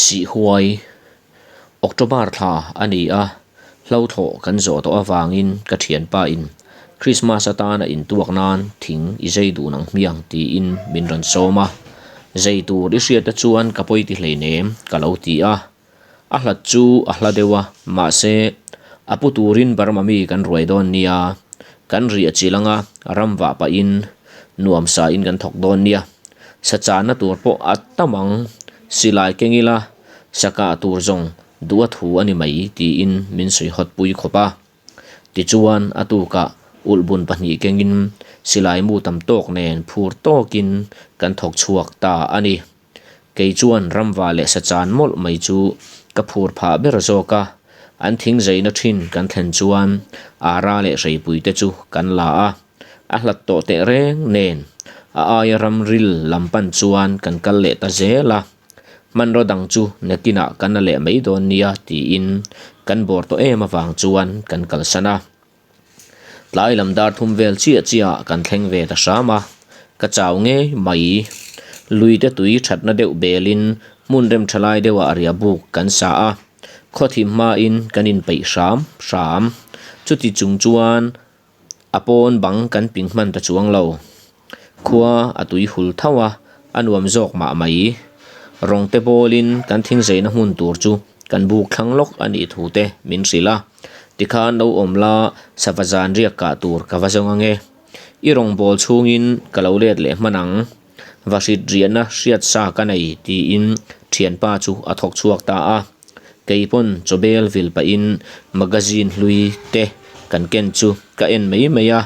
Sihhuai, October thla a ni a, hlauthawh kan zawh tawh avangin ka thianpa in Christmas atana intuak nan thing i zai duh nang hmiang tiin min rawn sawm a, zai tur i hriat te chuan ka pawi ti hleinem ka lo ti a. A hlat chu a hla deuh a, mahse, a pu turin Burma mi kan ruai dawn nia, kan riah chilh anga ram vah pahin nuam sain kan thawk dawn nia. Sa channa tur pawh a tam ang, silai keng ila sa kah tur zawng duh a thu a ni mai tiin min sawi hawt pui khawp a. Tichuan a tukah ulhbun pahnih kengin silai mu tam tawk nen phur tawkin kan thawk chhuak ta a ni. Kei chuan ramva leh sachan mawlh mai chu ka phur phah ber zawk a, an thing zeina thin kan thlen chuan ara leh hreipui te chu kan la a, a hlat tawh teh reng nen a aia ramril lam pan chuan kan kal leh ta zel a, hmanraw dang chu nakinah kan la leh mai dawn nia tiin kan bawr tawh em avang chuan kan kalsan a. Tlai lam dar thum vel chiah chiah ah kan thleng ve ta hram a, ka chau ngei mai. Lui te tui thatna deuh belin hmun rem tha lai deuh ah riahbuk kan sa a, khawthim hmain kan inpeih hram hram. Chuti chung chuan a pawn bang kan ping hman ta chuang lo. Khua a tui hul tho a, a nuam zawk mah mai. Rawng te bawlin kan thing zeina hmun tur chu kan buk thlang lawk a nih thu te min hrilh a. Tikhan lo awm la, sava zan riak kah tur ka va zawng ange. I rawng bawl chhungin ka lo let leh hman ang. Va hrit riahna hriat sa ka nei tiin thianpa chu a thawk chhuak ta a. Kei pawn chawbel vil pahin magazine hlui te kan ken chu ka en mai mai a,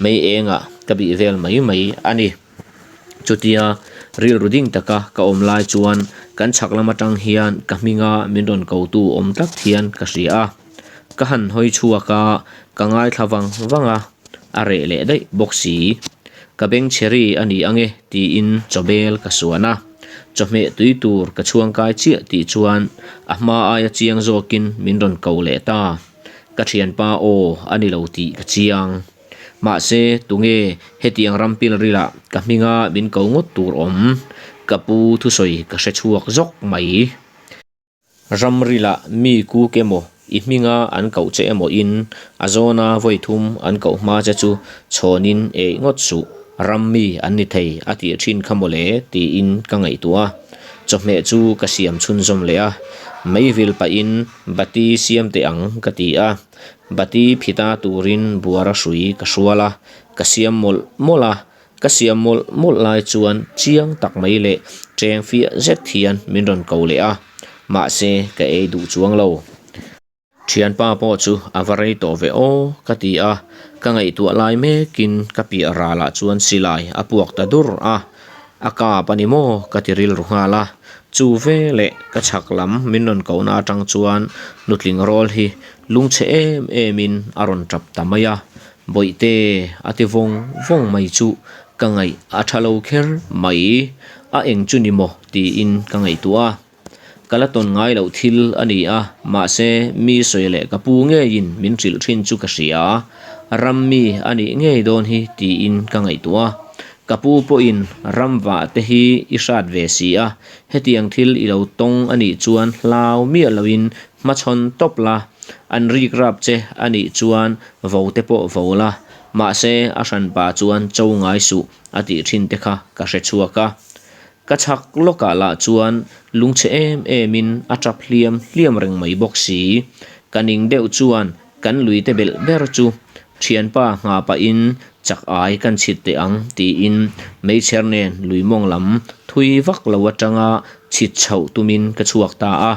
mei engah ka bih vel mai mai a ni. Chutia rilru ding taka ka awm lai chuan kan chhak lam atang hian ka hminga min rawn kotu awm tlat hian ka hria a, ka han hawi chhuak a, ka ngaithla vang vang a, a reh leh daih bawk si. Ka beng chhe ri a ni ange tiin chawbel ka suan a. Chawhmeh tui tur ka chhuangkai chiah tih chuan a hma aia chiang zawkin min rawn ko leh ta. Ka thianpa aw a ni lo tih ka chiang. Mahse, tunge hetiang ram pilrilah ka hminga min ko ngawt tur awm? Ka pu thusawi ka hre chhuak zawk mai. Ramrilah mi kuk emaw i hminga an koh che emaw in a zawna vawi thum an koh hma che chu chhawnin eih ngawt suh, ram mi an ni thei a tih thin kha mawle tiin ka ngaihtuah a. Chawhmeh chu ka siam chhunzawm leh a, meivil pahin bati siam teh ang ka ti a, bati phita turin buara hrui ka hrual a, ka siam mawlh mawlh a. Ka siam mawlh mawlh lai chuan chiang tak mai leh cheng fiah zet hian min rawn ko leh a, mahse ka ei duh chuang lo. Thianpa pawh chu a va rei tawh ve aw ka ti a, ka ngaihtuah lai mekin ka piah ralah chuan silai a puak ta dur a, a kap a ni maw ka ti rilru nghal a, chu veleh ka chhak lam min rawn kohna atang chuan nutling rawl hi lungchhe em emin a rawn tap ta mai a, Bawihte a ti vawng vawng mai chu ka ngaih a tha lo kher mai, a eng chu ni maw tiin ka ngaihtuah a. Ka la tawn ngai loh thil a ni a, mahse mi sawi leh ka pu ngeiin min hrilh thin chu ka hria, ram mi a nih ngei dawn hi tiin ka ngaihtuah a. Ka pu pawhin ram vah te hi i hrat ve si a, hetiang thil i lo tawng a nih chuan hlau miah loin hmachhawn tawp la, An rik rap che a nih chuan vo te pawh vo la, mahse a hranpa chuan cho ngai suh a tih thin te kha ka hre chhuak a. Ka chhak lawkah lah chuan lungchhe em em in a tap hliam hliam reng mai bawk si. Ka ning deuh chuan kan lui te belh ber chu thianpa ngha pahin chak ai kan chhit teh ang tiin meichher nen lui mawng lam thui vak lo atanga chhit chhoh tumin ka chhuak ta a.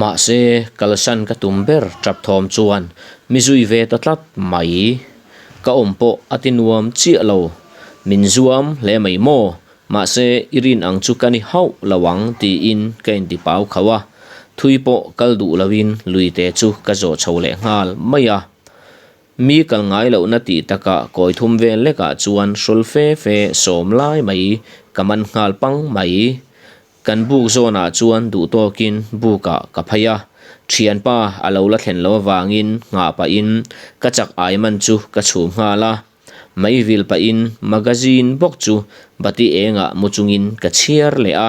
Mahse, kalsan ka tum ber tap thawm chuan mi zui ve ta tlat mai. Ka awm pawh a ti nuam chiah lo. Min zuam hle mai maw? Mahse, i rin ang chu ka ni hauh lo ang tiin ka inti pau khauh a. Thui pawh kal duh loin luite chu ka zawh chho leh nghal mai a. Mi kal ngai lohna tih takah kawi thum vel lekah chuan hrawl fe fe sawm lai mai ka man nghal pang mai. Kan buk zawnah chuan duh tawkin bukah ka phei a, thianpa a lo la thlen lo avangin nghah pahin ka chak ai man chu ka chhum nghal a, mei vil pahin magazine bawk chu bati engah mu chungin ka chhiar leh a.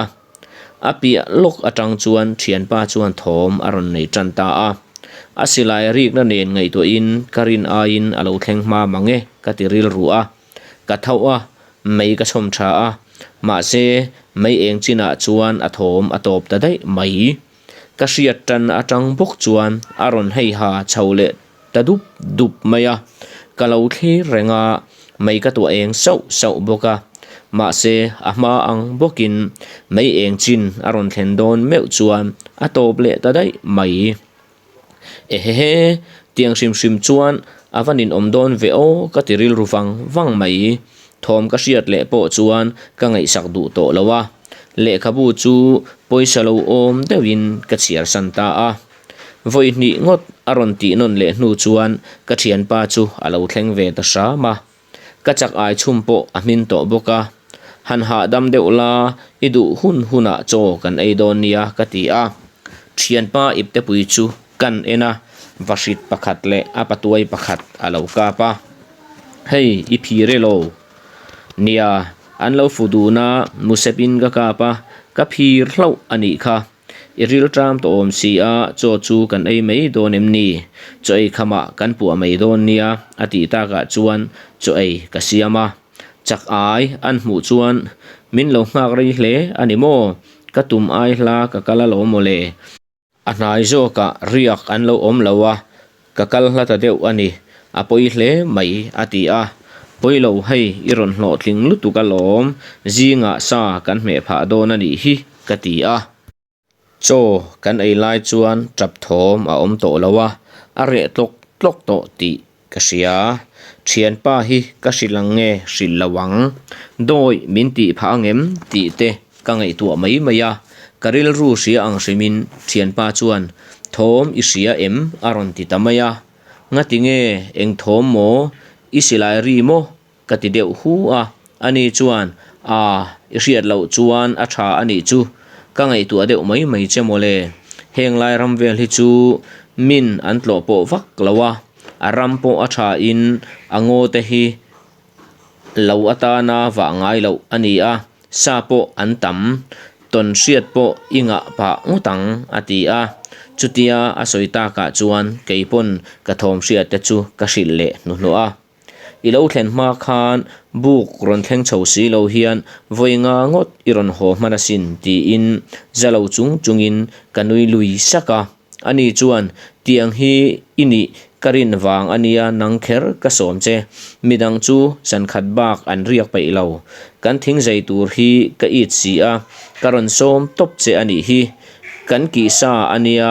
A piah lawk atang chuan thianpa chuan thawm a rawn nei tan ta a. A silai rikna nen ngaihtuahin ka rin aiin a lo thleng hma mang e ka ti rilru a. Ka tho a, mei ka chhawm tha a, mahse mei eng chinah chuan a thawm a tawp ta daih mai. Ka hriat tan atang bawk chuan a rawn hei ha chho leh ta dup dup mai a, ka lo thlir reng a, mei ka tuah eng sauh sauh bawk a, mahse a hma ang bawkin mei eng chin a rawn thlen dawn meuh chuan a tawp leh ta daih mai. Ehehe, tiang hrim hrim chuan a va ninawm dawn ve aw ka ti rilru vang vang mai. Thawm ka hriat leh pawh chuan ka ngaihsak duh tawh lo a, lehkhabu chu pawisa lo awm deuhin ka chhiar san ta a. Vawi hnih ngawt a rawn tih nawn leh hnu chuan ka thianpa chu a lo thleng ve ta hram a. Ka chak ai chhum pawh a hmin tawh bawk a, han hahdam deuh la, i duh hun hunah chaw kan ei dawn nia ka ti a. Thianpa iptepui chu kan en a, vahrit pakhat leh a patuai pakhat a lo kap a. Hei, i phir e lo. Nia, an lo fu dun a, musepin ka kap a, ka phir hlauh a nih kha. I rilṭam tawh awm si a, chaw chu kan ei mai dawn em ni? Chaw ei khamah kan puah mai dawn nia, a tih takah chuan chaw ei ka siam a. Chak ai an hmuh chuan min lo nghak rei hle a ni maw? Ka tum ai hla ka kal alawm maw le? A hnai zawkah riak an lo awm lo a, Ka kal hla ta deuh a ni, a pawi hle mai, a ti a. Pawi lo hei, i rawn hlawhtling lutuk alawm, zingah sa kan hmeh phah dawn a nih hi, ka ti a. Chaw kan ei lai chuan tap thawm a awm tawh lo a, a reh tlawk tlawk tawh tih ka hria. Thianpa hi ka hrilh ang nge hrilh lo ang, dawi min tih phah ang em tih te Ka ngaihtuah mai mai a, ka rilru hria ang hrimin thianpa chuan, Thawm i hria em? a rawn ti ta mai a. Ngati nge, eng thawm maw? I silai ri maw? ka ti deuh hu a. Ani chuan, Aa, i hriat loh chuan a tha a nih chu. Ka ngaihtuah deuh mai mai che mawle. Heng lai ram vel hi chu min an tlawh pawh vak lo a, a ram pawh a tha in a ngaw te hi Lo atana vah ngai loh a ni a, sa pawh an tam, tawn hriat pawh i ngah pah ngawt ang, a ti a. Chutia a sawi takah chuan kei pawn ka thawm hriat te chu ka hrilh leh hnuhnawh a. I lo thlen hma khan buk rawn thleng chho si lo hian vawi nga ngawt i rawn haw hman asin tiin za lo chung chungin ka nui lui sak a. Ani chuan, Tiang hi i nih ka rin vang a nia nang kher ka sawm che. Midang chu zankhat bak an riak peih lo. Kan thing zai tur hi ka it si a, ka rawn sawm tawp che a nih hi. Kan kih sa a nia,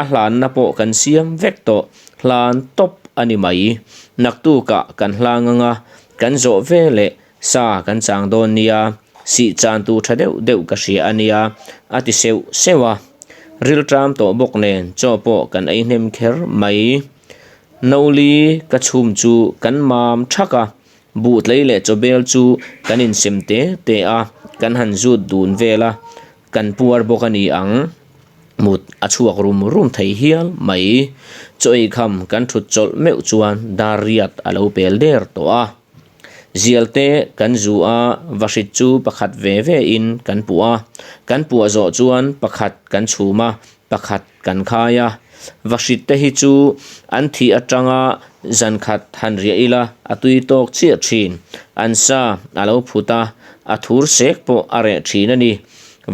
a hlanna pawh kan siam vek tawh, hlan tawp a ni mai. Naktukah kan hlang anga kan zawh ve leh Sa kan chang dawn nia, sih chan tu tha deuh deuh ka hria a nia, a ti seuh seuh a. Rilṭam tawh bawk nen chaw pawh kan ei hnem kher mai. Noli ka chhum chu kan mam thak a, buhtlei leh chawbel chu kan insem te te a, kan han zut dun vel a, kan puar bawk a ni ang. Mut a chhuak rum rum thei hial mai. Chaw ei kham kan thut chawlh meuh chuan dar riat a lo pel der tawh a. Zial te kan zu a, vahrit chu pakhat ve ve in kan puh a. Kan puah zawh chuan pakhat kan chhum a, pakhat kan khai a. Vahrit te hi chu an thih atanga zan khat han riah ila a tui tawk chiah thin. An sa a lo phut a, a thur sek pawh a reh thin a ni.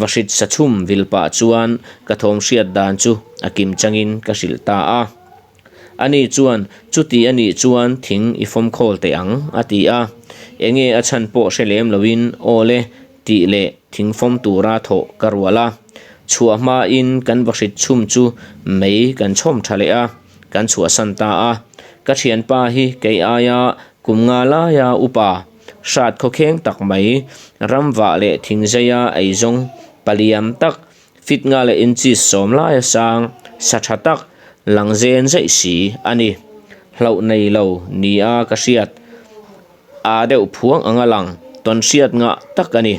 Vahrit sa chhum vil pah chuan ka thawm hriat dan chu a kim changin ka hrilh ta a. Ani chuan, Chuti a nih chuan thing i fawm khawl teh ang, a ti a. Enge a chhan pawh hre lem loin, Aw le, tih leh thing fawm tura thawh ka rual a. Chhuah hmain kan vahrit chhum chu mei kan chhawm tha leh a, kan chhuahsan ta a. Ka thianpa hi kei aia kum nga laia upa, hrat khawkheng tak mai, ramvah leh thingzeia eizawng paliam tak, Fit nga leh inches sawm laia sang, sa tha tak, lang zen zeih si a ni. Hlauh nei lo nia ka hriat a deuh phuang anga lang tawn hriat ngah tak a ni.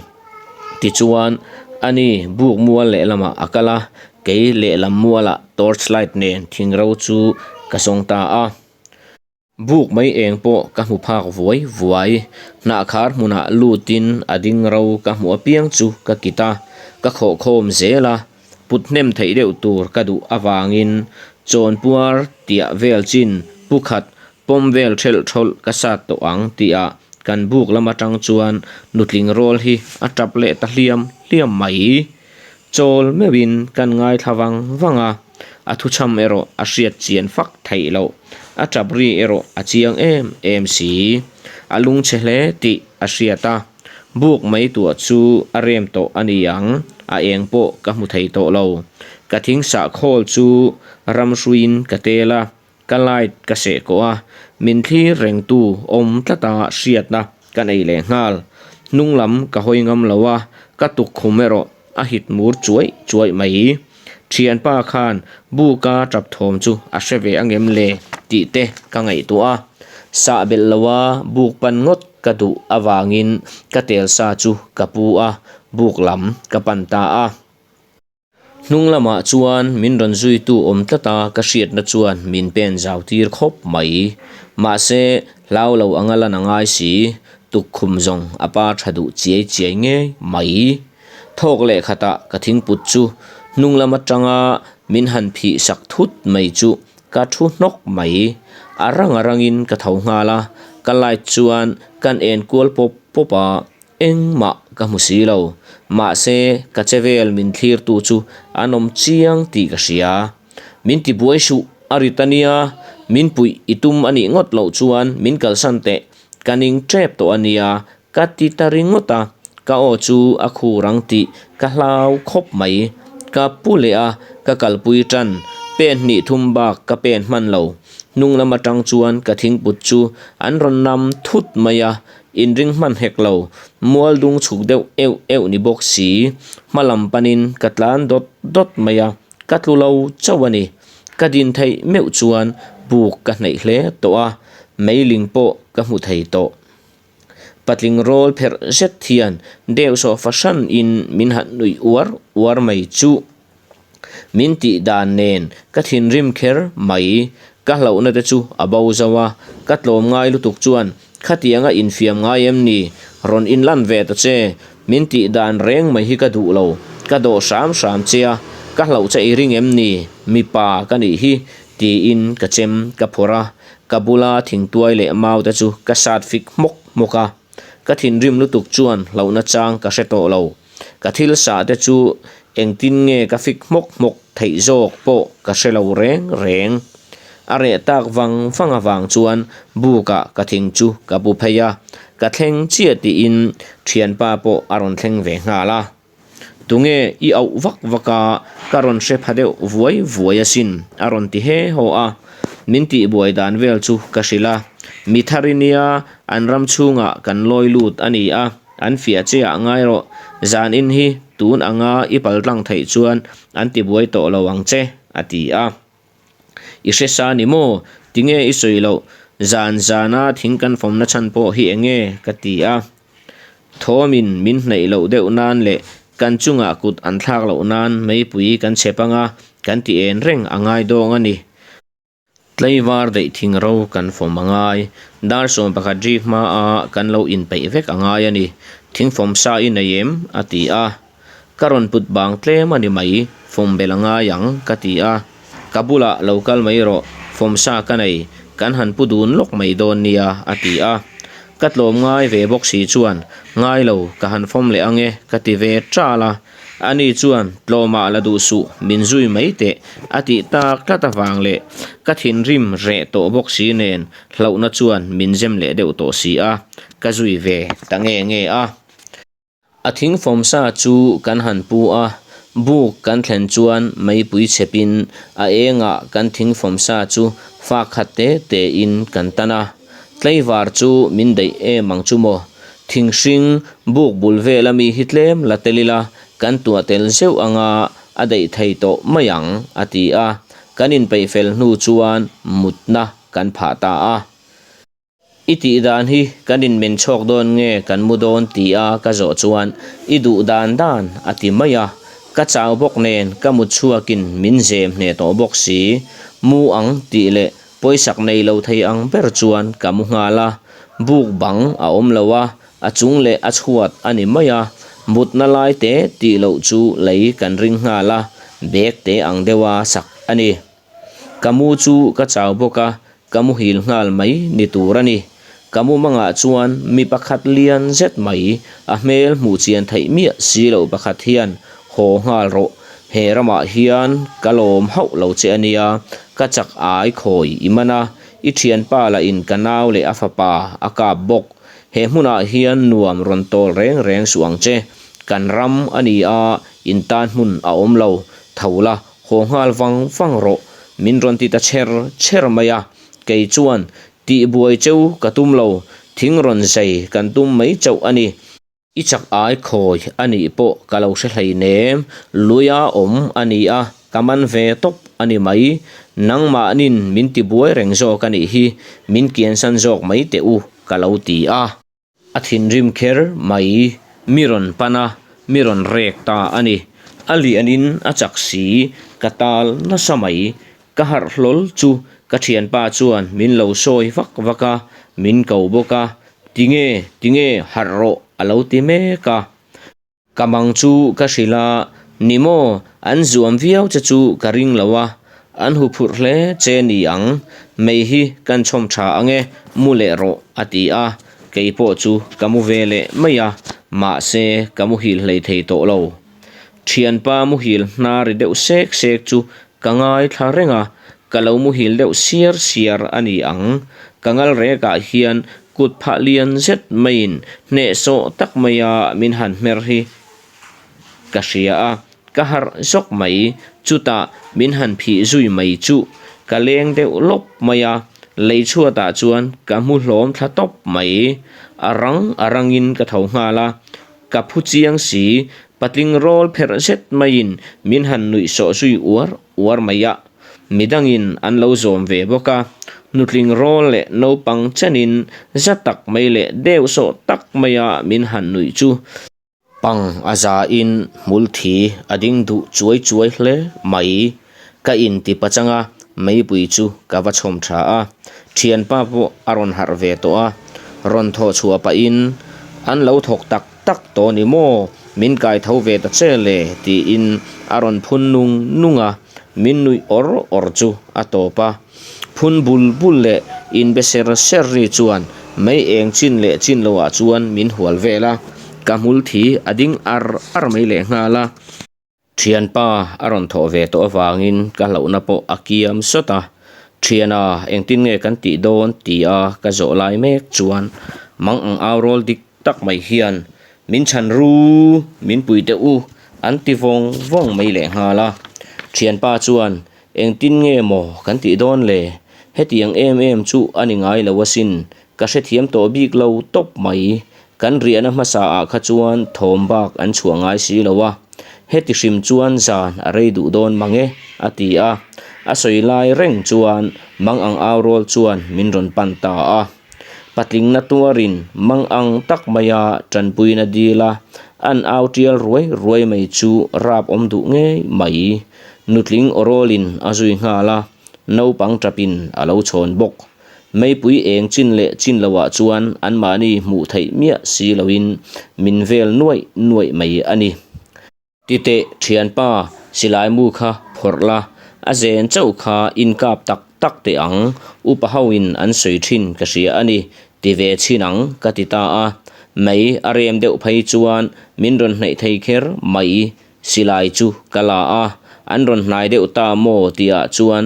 Tichuan, ani buk mual lehlamah a kal a, kei lehlam mualah torch light nen thingro chu ka zawng ta a. Buk mai eng pawh ka hmu phak vuai vuai. Hnahkhar hmunah lutin a ding ro ka hmuh apiang chu ka kit a. Ka khawh khawm zel a, put hnem theih deuh tur ka duh avangin chawnpuar tiah vel chin pu khat pawm vel thelh thawlh ka sat tawh ang tihah kan buk lam atang chuan nutling rawl hi a tap leh ta hliam hliam mai. Chawl meuhin kan ngaithla vang vang a, a thuchham erawh a hriat chian fak theih loh. A tap ri erawh a chiang em em si. A lungchhe hle tih a hriat a, buk mai tuah chu a rem tawh a ni ang, a eng pawh ka hmu thei tawh lo. Ka thing sah khawl chu ramhruiin ka tel a, Ka light ka seh kawh a, min thlir rengtu awm tlata hriatna ka nei leh nghal. Hnung lam ka hawi ngam lo a, ka tukkhum erawh a hit mur chuaih chuaih mai. Thianpa khan buka tap thawm chu a hre ve angem le tih te ka ngaihtuah a, sah belh lo a buk pan ngawt ka duh avangin ka tel sa chu ka pu a, buk lam ka pan ta a. Hnung lamah chuan min rawn zuitu awm tlata ka hriatna chuan min pen zau tir khawp mai. Mahse, hlau lo anga lan a ngai si, tukkhum zawng a pa tha duh chiai chiai ngei mai. Thawk leh khatah ka thingput chu hnung lam atanga min han phih sak thut mai chu ka thu hnawk mai. A rang a rangin ka tho nghal a, ka light chuan kan en kual pawp pawp a, Engmah ka hmu si lo. Mahse, ka che vel min thlirtu chu an awm chiang tih ka hria. Min ti buai suh, a rit a nia. Min puih i tum a nih ngawt loh chuan min kalsan teh. Ka ning tep tawh a nia, ka ti ta ringawt a. Ka aw chu a khur ang tih ka hlau khawp mai. Ka pu leh a, ka kalpui tan. Pen hnih thum bak ka pen hman lo. Hnung lam atang chuan ka thingput chu an rawn nam thut mai a, Inring hman hek lo, mual dung chhuk deuh euh euh ni bawk si, hma lam panin ka tlan dawt dawt mai a, ka tlu lo chauh a ni. Ka din theih meuh chuan buk ka hnaih hle tawh a, meiling pawh ka hmu thei tawh. Patling rawl pherh zet hian deuhsawh fahran in min han nuih uar uar mai chuh. Min tih dan nen ka thinrim kher mai, ka hlauhna te chu a bo zo a, ka tlawm ngai lutuk chuan khatianga infiam ngai em ni, rawn inlan ve ta che, min tih dan reng mai hi ka duh lo, ka dawh hram hram che a, ka hlauh che i ring em ni, mipa ka nih hi tiin ka chem ka phawrh a, ka bula thingtuai leh mau te chu ka sat fik hmawk hmawk a, ka thinrim lutuk chuan hlauhna chang ka hre tawh lo. Ka thil sah te chu engtin nge ka fik hmawk hmawk theih zawk pawh ka hre lo reng reng. A reh tak vang vang avang chuan bukah ka thing chu ka bu phei a, ka thleng chiah tiin thianpa pawh a rawn thleng ve nghal a. Tunge i auh vak vak a, ka rawn hre pha deuh vuai vuai asin a rawn ti he haw a. Min tihbuai dan vel chu ka hrilh a, mi thar i nia an ram chhungah kan lawi lut a ni a. An fiah che ah ngai rawh, zan in hi tun anga i pal tlang theih chuan an ti buai tawh lo ang che, a ti a. I hre sa ni maw? Tinge i sawi loh? Zan zana thing kan fawmna chhan pawh hi enge? ka ti a. Thawmin min hnaih loh deuh nan leh kan chungah kut an thlak loh nan meipui kan chep anga kan ti en reng a ngai dawng a ni. Tlaivar daih thing ro kan fawm a ngai. Dar 11 ri hmaa kan lo inpeih vek a ngai a ni. Thing fawm sa i nei em? a ti a. Ka rawn put bang tlem a ni mai, fawm belh a ngai ang, ka ti a. Ka bulah lo kal mai rawh, fawm sa ka nei, kan han pu dun lawk mai dawn nia, a ti a. Ka tlawm ngai ve bawk si chuan, Ngai lo, ka han fawm leh ang e, ka ti ve ṭal a. Ani chuan, Tlawmah la duh suh, min zui mai teh, a tih tak tlat avang leh ka thinrim reh tawh bawk si nen hlauhna chuan min zem leh deuh tawh si a, ka zui ve ta nge nge a. A thingfawm sa chu kan han pu a, buk kan thlen chuan meipui chhepin a engah kan thingfawm sa chu fak khat te tein kan tan a. Tlaivar chu min daih em ang chu maw? Thing hring buk bul vel ami hi tlem la tel ila, kan tuah tel zeuh anga a daih thei tawh mai ang, a ti a. Kan inpeih fel hnu chuan mutna kan phah ta a. I tih dan hi kan inmen chhawk dawn nge kan mu dawn ti a ka zawh chuan i duh dan dan a ti mai a. Ka chau bawk nen ka mut chhuakin min zem hneh tawh bawk si. Mu ang tih leh Pawisak nei lo thei ang ber chuan ka mu nghal a, buk bang a awm lo a, a chung leh a chhuat a ni mai a, Mutna lai te tih loh chu lei kan ring nghal a, bag te ang deuha sak a ni. Ka mu chu ka chau bawk a, ka muhil nghal mai ni tur a ni. Ka mumangah chuan mi pakhat lian zet mai, a hmel hmuh chian theih miah si loh pakhat hian haw nghal rawh, he ramah hian ka lawm hauh lo che a nia, ka chak ai khawi i man a, i thianpa lah in ka nau leh a fapa a kap bawk. He hmunah hian nuam rawn tawl reng reng suh ang che, kan ram a ni a, in tan hmun a awm lo, tho la, haw nghal vang vang rawh, min rawn ti ta chher chher mai a, kei chuan tihbuai cheu ka tum lo, thing rawn zai kan tum mai chauh a ni. I chak ai khawi a nih pawh ka lo hre hleinem, luia awm a ni a, ka man ve tawp a ni mai, nangmahnin min tibuai reng zawk a nih hi, min kiansan zawk mai teh u, ka lo ti a. A thinrim kher mai, mi rawn pan a, mi rawn rek ta a ni. A lianin a chak si, ka tal nasa mai, ka harh hlawl chu ka thianpa chuan min lo sawi vak vak a, min ko bawk a, Tinge, tinge harh rawh a lo ti mek a. Ka mang chu ka hrilh a, ni maw, an zuam viau che chu ka ring lo a, an hu phurh hle che ni ang, mei hi kan chhawm tha ang e, mu leh rawh a ti a, kei pawh chu ka mu ve leh mai a, mahse ka muhil hlei thei tawh lo. Thianpa muhil hna ri deuh sek sek chu Ka ngaithla reng a, ka lo muhil deuh siar siar a ni ang. Ka ngal rekah hian kut phah lian zet maiin hnehsawh tak maia min han hmer hi ka hria a, ka harh zawk mai. Chutah min han phih zui mai chuh, ka leng deuh lawp mai a, lei chhuatah chuan ka hmu hlawm thla tawp mai. A rang a rangin ka tho nghal a, Ka phu chiang si, patling rawl pherh zet maiin min han nuih sawh zui uar uar mai a, midangin an lo zawm ve bawk a, nutling rawl leh naupang chenin za tak mai leh deuh sawh tak maia min han nuih chu. Pang a zain hmul thi a ding duh chuai chuai hle mai. Ka inti pachang a, meipui chu ka va chhawm tha a. Thianpa pawh a rawn harh ve tawh a, rawn thawh chhuah pahin, An lo thawk tak tak tawh ni maw? Min kai tho ve ta che le? tiin a rawn phun nung nung a, min nuih awr awr chu a tawp a. Phun bul bul leh inbe ser ser ri chuan mei eng chin leh chin loah chuan min hual vel a, ka hmul thi a ding ar ar mai lehnghal a. Thianpa a rawn thawh ve tawh avangin ka hlauhna pawh a kiam sawt a, Thiana engtin nge kan tih dawn tia ka zawh lai mek chuan mang ang au rawl dik tak mai hian min chhan ru, min pui teh u an ti vawng vawng mai lehnghal a. Thianpa chuan engtin nge maw kan tih dawn le, hetiang em em chu a ni ngai lo asin, Ka hrethiam tawh bik lo tawp mai. Kan riahna hmasa ah kha chuan thawm bak an chhuah ngai si lo a. Heti hrim chuan zan a rei duh dawn mang e, a ti a. A sawi lai reng chuan mang ang au rawl chuan min rawn pan ta a. Patlingna tuarin mang ang tak maia tanpuina dil a, an au tial ruai ruai mai chu rap awm duh ngei mai. Nutling aw rawlin a zui nghal a, naupang tapin a lo chhawn bawk. Meipui eng chin leh chin loah chuan anmahni hmuh theih miah si loin min vel nuaih nuaih mai a ni. Titeh thianpa, silai mu kha phawrh la, a zen chauh kha inkap tak tak teh ang, upa hoin an sawi thin ka hria a ni, ti ve chhin ang ka ti ta a. Mei a rem deuh phei chuan min rawn hnaih thei kher mai, silai chu ka la a, an rawn hnai deuh ta maw tihah chuan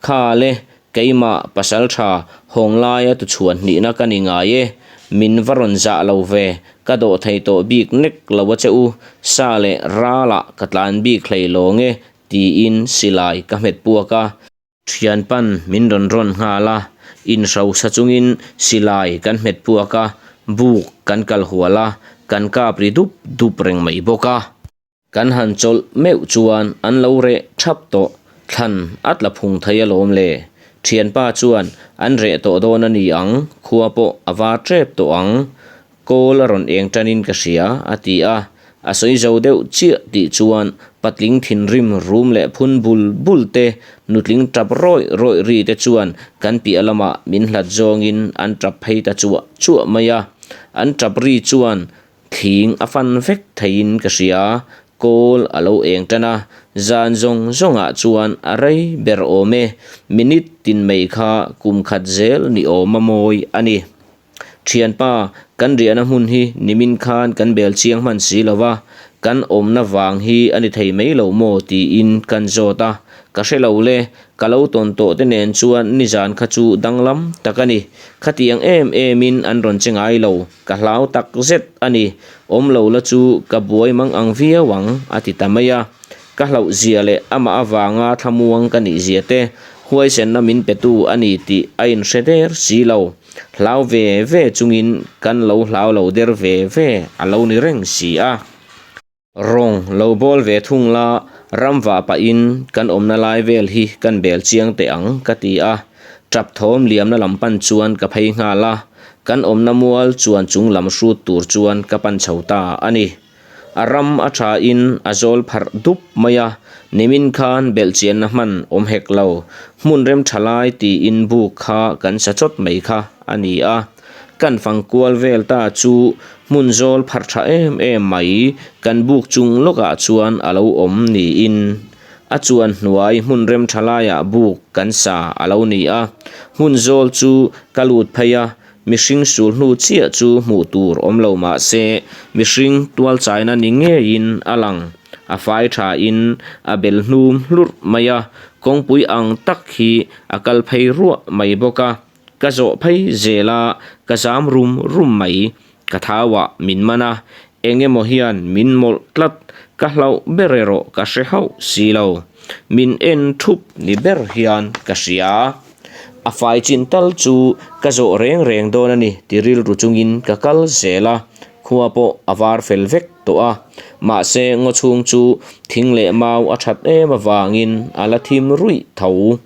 Kha le, keimah pasal tha hawng laia tuchhuan hnihna ka ni ngai e, min va rawn zah lo ve, ka dawh thei tawh bik nek lo a che u, sa leh ralah ka tlan bik hlei lawng e, tiin silai ka hmet puak a. Thianpan min rawn rawn nghal a, inhrosa chungin silai kan hmet puak a, buk kan kal hual a, kan kap ri dup dup reng mai bawk a. Kan han chawlh meuh chuan an lo reh thap tawh, thlan a tla phung thei alawm le. Thianpa chuan an reh tawh dawn a ni ang, khua pawh a var tep tawh ang. Kawl a rawn eng tanin ka hria, a ti a. A sawi zo deuh chiah tih chuan patling thinrim rum leh phun bul bul te, nutling tap rawih rawih ri te chuan kan piah lamah min hlat zawngin an tap phei ta chuah chuah mai a. An tap ri chuan. Thing a fan vek theiin ka hria, kawl a lo eng tan a, zan zawng zawngah chuan a rei ber awm e, minute tin mai kha kum khat zel ni awm a mawi a ni. Thianpa, kan riahna hmun hi nimin khan kan bel chiang hman si lo va, kan awmna vang hi a ni thei mai lo maw tiin kan zawt a, ka hre lo le, Ka lo tawn tawh te nen chuan nizan kha chu danglam tak a ni. Khatiang em emin an rawn che ngai lo, ka hlau tak zet a ni. Awm lo la chu ka buai mang ang viau ang, a ti ta mai a. Ka hlauh zia leh amah avanga thlamuang ka nih zia te, huaisenna min petu a ni tih a inhre der si lo. Hlau ve ve chungin kan lo hlau lo der ve ve a lo ni reng si a. Rawng lo bawl ve thung la, ram vah pahin kan awmna lai vel hi kan bel chiang teh ang ka ti a. Tap thawm liamna lam pan chuan ka phei nghal a, kan awmna mual chuan chung lam hrut tur chuan ka pan chho ta a ni. A ram a tha in a zawl pharh dup mai a, nimin khan belhchianna hman awm hek lo, hmun rem tha lai tiin buk kha kan sa chawt mai kha a ni a. Kan fang kual vel ta chu hmun zawl pharh tha em em mai kan buk chung lawkah chuan a lo awm niin a chuan hnuai hmun rem tha laiah buk kan sa a lo ni a. Hmun zawl chu ka lut phei a, mihring sul hnu chiah chu hmuh tur awm lo mah se mihring tual chaina ni ngeiin a lang. A fai thain a bel hnum hlurh mai a, kawngpui ang tak hi a kal phei ruah mai bawk a. Ka zawh phei zel a, ka zam rum rum mai. Ka thauah min man a, eng emaw hian min mawlh tlat, ka hlauh ber erawh ka hre hauh si lo. Min en thup ni ber hian ka hria. A fai chin tal chu ka zawh reng reng dawn a ni ti rilru chungin ka kal zel a, khua pawh a var fel vek tawh a. Mahse ngaw chhung chu thing leh mau a that em avangin a la thim ruih tho.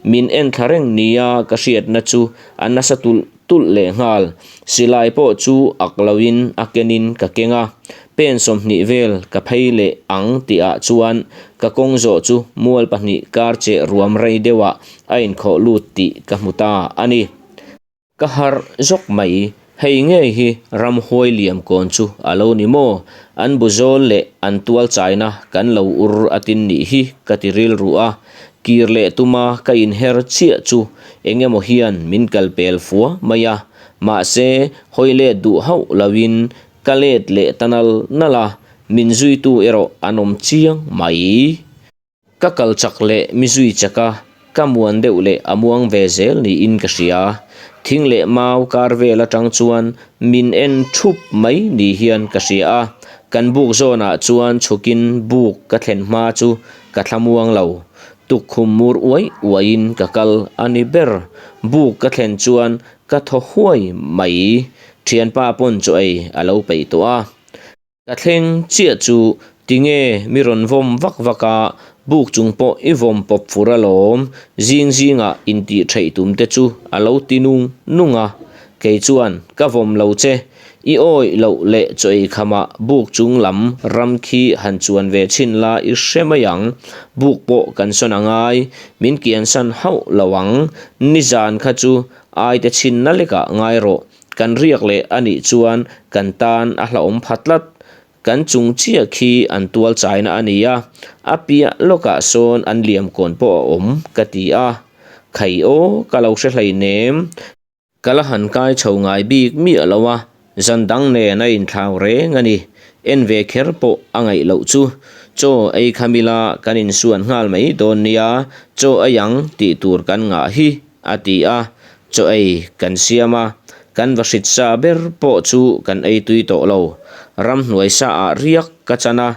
Min en thla reng nia ka hriatna chu a nasa tulh tulh leh nghal. Silai pawh chu ak loin a kenin ka keng a, pen 20 vel ka phei leh ang tihah chuan ka kawng zawh chu mual pahnih kar cheh ruam rei deuhah a inkhawh lut tih ka hmu ta a ni. Ka harh zawk mai, hei ngei hi ramhuai liam kawn chu a lo ni maw? An bu zawl leh an tual chaina kan lo ur a tin nih hi ka ti rilru a, kir leh tuma ka inher chiah chu eng emaw hian min kal pel fua mai a, mahse hawi let duh hauh loin ka let leh ta nal nal a, min zuitu erawh an awm chiang mai. Ka kal chak leh mi zui chak a, ka muan deuh leh a muang ve zel niin ka hria. Thing leh mau kar vel atang chuan min en thup mai ni hian ka hria a, kan buk zawnah chuan chhukin buk ka thlen hma chu ka thla muang lo. Tukkhum mur uai uaiin ka kal a ni ber. Buk ka thlen chuan ka thaw huai mai. Thianpa pawn chaw ei a lo peih tawh a. Ka thleng chiah chu tinge mi rawn vawm vak vak a, buk chung pawh i vawm pawp fur alawm, zing zingah intih theih tum te chu a lo ti nung nung a, kei chuan ka vawm lo che, i awih loh leh chaw ei khamah buk chung lam ram khi han chuan ve chhin la i hre mai ang, buk pawh kan sawn a ngai, min kiansan hauh lo ang, nizan kha chu aite chhinna lekah ngai rawh. Kan riak leh a nih chuan kan tan a hlauhawm pha tlat. Kan chung chiah khi an tual chaina a ni a, a piah lawkah sawn an liam kawn pawh a awm ka ti a. Khai aw, ka lo hre hleinem. Ka la han kai chho ngai bik miah lo a, zan dang nen a inthlau reng a ni. En ve kher pawh a ngaih loh chu. Chaw ei kham ila kan insuan nghal mai dawn nia, chaw ei ang tih tur kan ngah hi. A ti a, chaw ei kan siam a, kan va hrit sa ber pawh chu kan ei tui tawh lo. Ramhnuai sa ah riak ka chan a,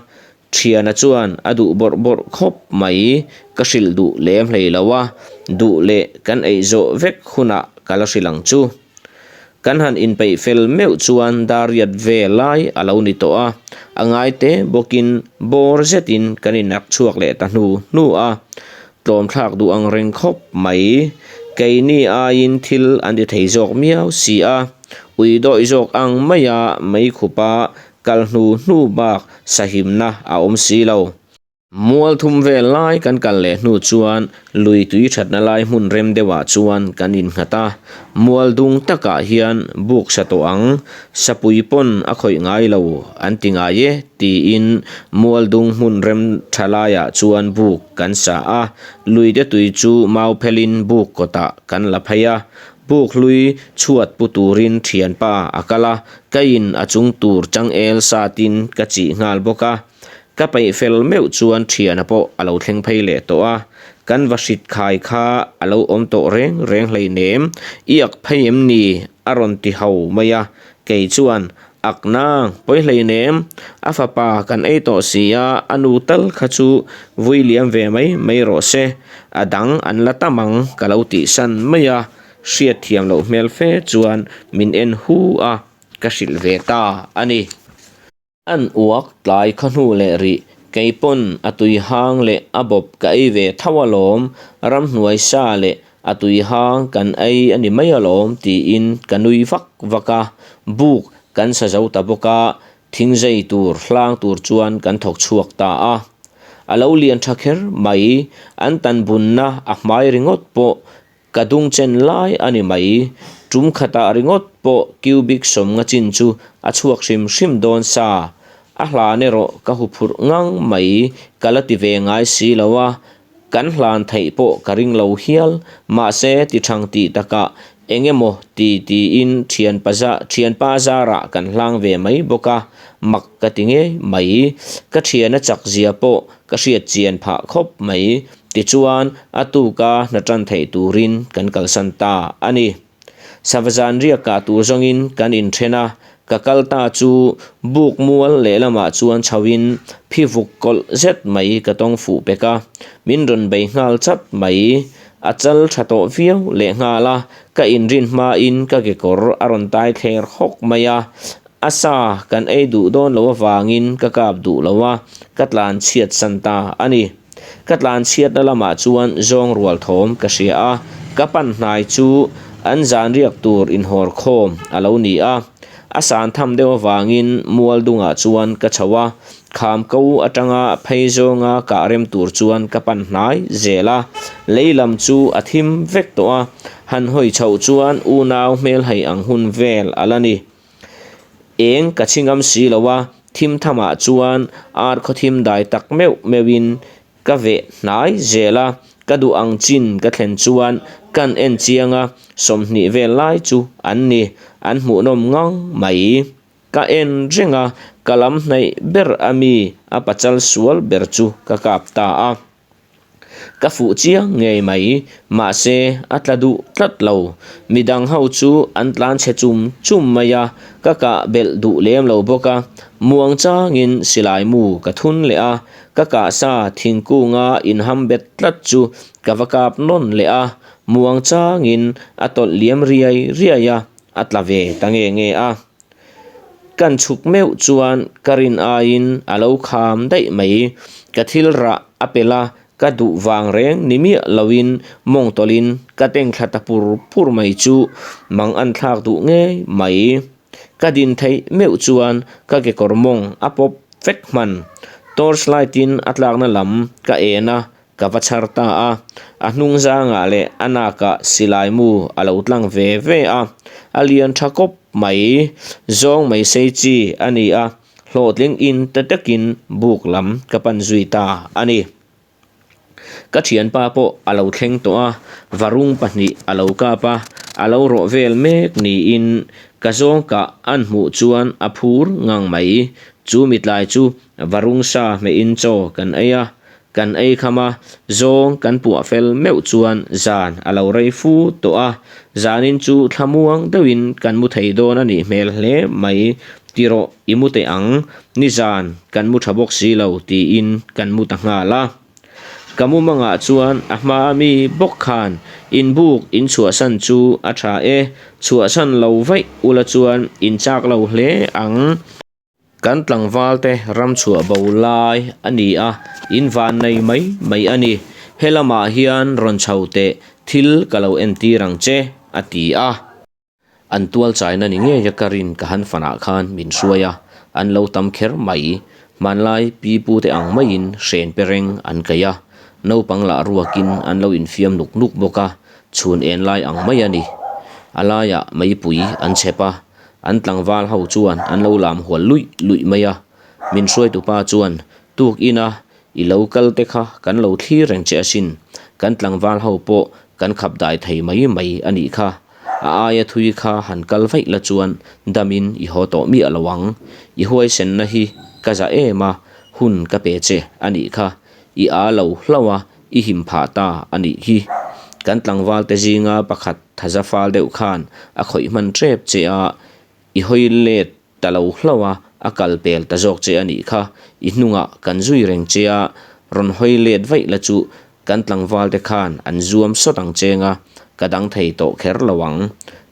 thiana chuan a duh bawrh bawrh khawp mai, ka hrilh duh lem hlei lo a, duh leh kan ei zawh vek hunah ka la hrilh ang chu. Kan han inpeih fel meuh chuan dariat ve lai a lo ni tawh a, a ngai te bawkin bawr zetin kan inak chhuak leh ta hnu hnu a, tlawmthlak duh ang reng khawp mai. Keini aiin thil an ti thei zawk miau si a, ui dawih zawk ang maia meikhupa kal hnu hnu bak sahimna a awm si lo. Mual thum vel lai kan kal leh hnu chuan lui tui thatna lai hmun rem deuhah chuan kan innghat a, mual dung takah hian buk sa tawh ang, sapui pawn a khawih ngai lo an ti ngai e tiin mual dung hmun rem tha laiah chuan buk kan sa a, luite tui chu mau phelin buk kawtah kan la phei a, buk hlui chhuat pu turin thianpa a kal a, ka in a chung tur changel satin ka chih nghal bawk a. Ka peih fel meuh chuan thiana pawh a lo thleng phei leh tawh a, kan va hrit khai kha a lo awm tawh reng reng hleinem, i ak phei em ni? a rawn ti ho mai a, kei chuan, Ak nang, pawi hleinem, a fapa kan ei tawh si a, a nu tal kha chu vui liam ve mai mai rawh se, a dang an la tam ang ka lo tihsan mai a, hriatthiam loh hmel fe chuan min en hu a, ka hrilh ve ta a ni. An uak tlai khaw hnu leh rih, kei pawn a tui hang leh a bawp ka ei ve tho alawm, ramhnuai sa leh a tui hang kan ei a ni mai alawm tiin ka nui vak vak a, buk kan sa zo ta bawk a, thingzei tur hlang tur chuan kan thawk chhuak ta a. A lo lian tha kher mai, an tan bunna a hmai ringawt pawh Ka dung chen lai a ni mai. Tum khatah ringawt pawh cubic sawmnga chin chu a chhuak hrim hrim dawn sa. A hlan erawh ka hu phurh ngang mai, ka la ti ve ngai si lo a, kan hlan theih pawh ka ring lo hial. Mahse ti thang tih takah eng emaw ti tiin thianpa zarah kan hlang ve mai bawk a, mak ka ti ngei mai. Ka thiana chak zia pawh ka hriat chian phah khawp mai. Tichuan, a tuka hna tan theih turin kan kalsan ta a ni. Sava zan riak kah tur zawngin kan inthen a, ka kal ta chu buk mual lehlamah chuan chhoin phi vuk kawlh zet mai ka tawng fuh pek a, min rawn bei nghal chat mai. A chal tha tawh viau lehnghal a, ka inrin hmain ka kekawr a rawn tai thler hawk mai a, a sa kan ei duh dawn loh avangin ka kap duh lo a, ka tlan chhiat san ta a ni. Ka tlan chhiatna lamah chuan zawng rual thawm ka hria a, ka pan hnai chu an zan riak tur inhawr khawm a lo ni a. A san tham deuh avangin mual dungah chuan ka chho a, kham ko atanga phei zawnga kah rem tur chuan ka pan hnai zel a. Lei lam chu a thim vek tawh a, han hawi chhoh chuan unau hmelhei ang hun vel a la ni. Eng ka chhi ngam si lo a, thim thamah chuan ar khaw thim dai tak meuh meuhin ka veh hnai zel a, ka duh ang chin ka thlen chuan kan en chiang a, 20 vel lai chu an ni, an hmuhnawm ngang mai. Ka en reng a, ka lam hnaih ber ami a pachal sual ber chu ka kap ta a. Ka fuh chiang ngei mai, mahse a tla duh tlat lo. Midang ho chu an tlan chhe chum chum mai a, ka kah belh duh lem lo bawk a. Muang changin silai mu ka thun leh a, ka kah sa thingkunga inham bet tlat chu ka va kap nawn leh a, muang changin a tawlh liam riai riai a, a tla ve ta nge nge a. Kan chhuk meuh chuan ka rin aiin a lo kham daih mai. Ka thil rah a pel a, ka duh vang reng ni miah loin mawng tawlhin ka teng thla ta pur pur mai chu mang an thlak duh ngei mai. Ka din theih meuh chuan ka kekawr mawng a pawp vek hman. Torch light in a tlakna lam ka en a, Ka va chhar ta a, a hnung zangah leh a nakah silai mu a lo tlang ve ve a, a lian tha kawp mai, zawng mai sei chi a ni a, hlawhtling in ta takin buk lam ka pan zui ta a ni. Ka thianpa pawh a lo thleng tawh a, varung pahnih a lo kap a, a lo rawh vel mek niin ka zawng kah an hmuh chuan a phur ngang mai, chu mitlai chu varung sa hmehin chaw kan ei a, Kan ei kham a, zawng kan puah fel meuh chuan zan a lo rei fu tawh a, zanin chu thlamuang deuhin kan mu thei dawn a nih hmel hle mai, ti rawh i mu teh ang, nizan kan mu tha bawk si lo tiin kan mu ta nghal a. Ka mumangah chuan a hma mi bawk khan inbuk inchhuahsan chu a tha e, chhuahsan lo vaih ula chuan inchak lo hle ang. Kan tlangvalte ram chhuah bo lai a ni a, in van nei mai mai a ni. He lamah hian rawn chho teh thil ka lo entir ang che, a ti a. An tual chaina ni ngeia ka rin ka han fanah khan min hruai a, an lo tam kher mai. Hmanlai pi pute ang maiin hren pe reng an kaih a, naupang lah ruakin an lo infiam nuk nuk bawk a, chhun en lai ang mai a ni. A laiah meipui an chhep a, an tlangval ho chuan an lo lam hual luih luih mai a. Min hruaitupa chuan, Tuk ina I lo kal te kha kan lo thlir reng che asin, kan tlangval ho pawh kan khap dai thei mai mai a nih kha. A aia thui kha han kal vaih la chuan damin i haw tawh miah lo ang. I huaisenna hi ka za em a, hun ka pe che a nih kha. I aa lo hlauh a, i him phah ta a nih hi. Kan tlangval te zinga pakhat thaza fal deuh khan a khawih hman tep che a, i hawi let Ta lo hlauh a, a kal pel ta zawk che a nih kha. I hnungah kan zui reng che a, rawn hawi let vaih la chu kan tlangval te khan an zuam sawt ang cheng a, ka dang thei tawh kher lo ang.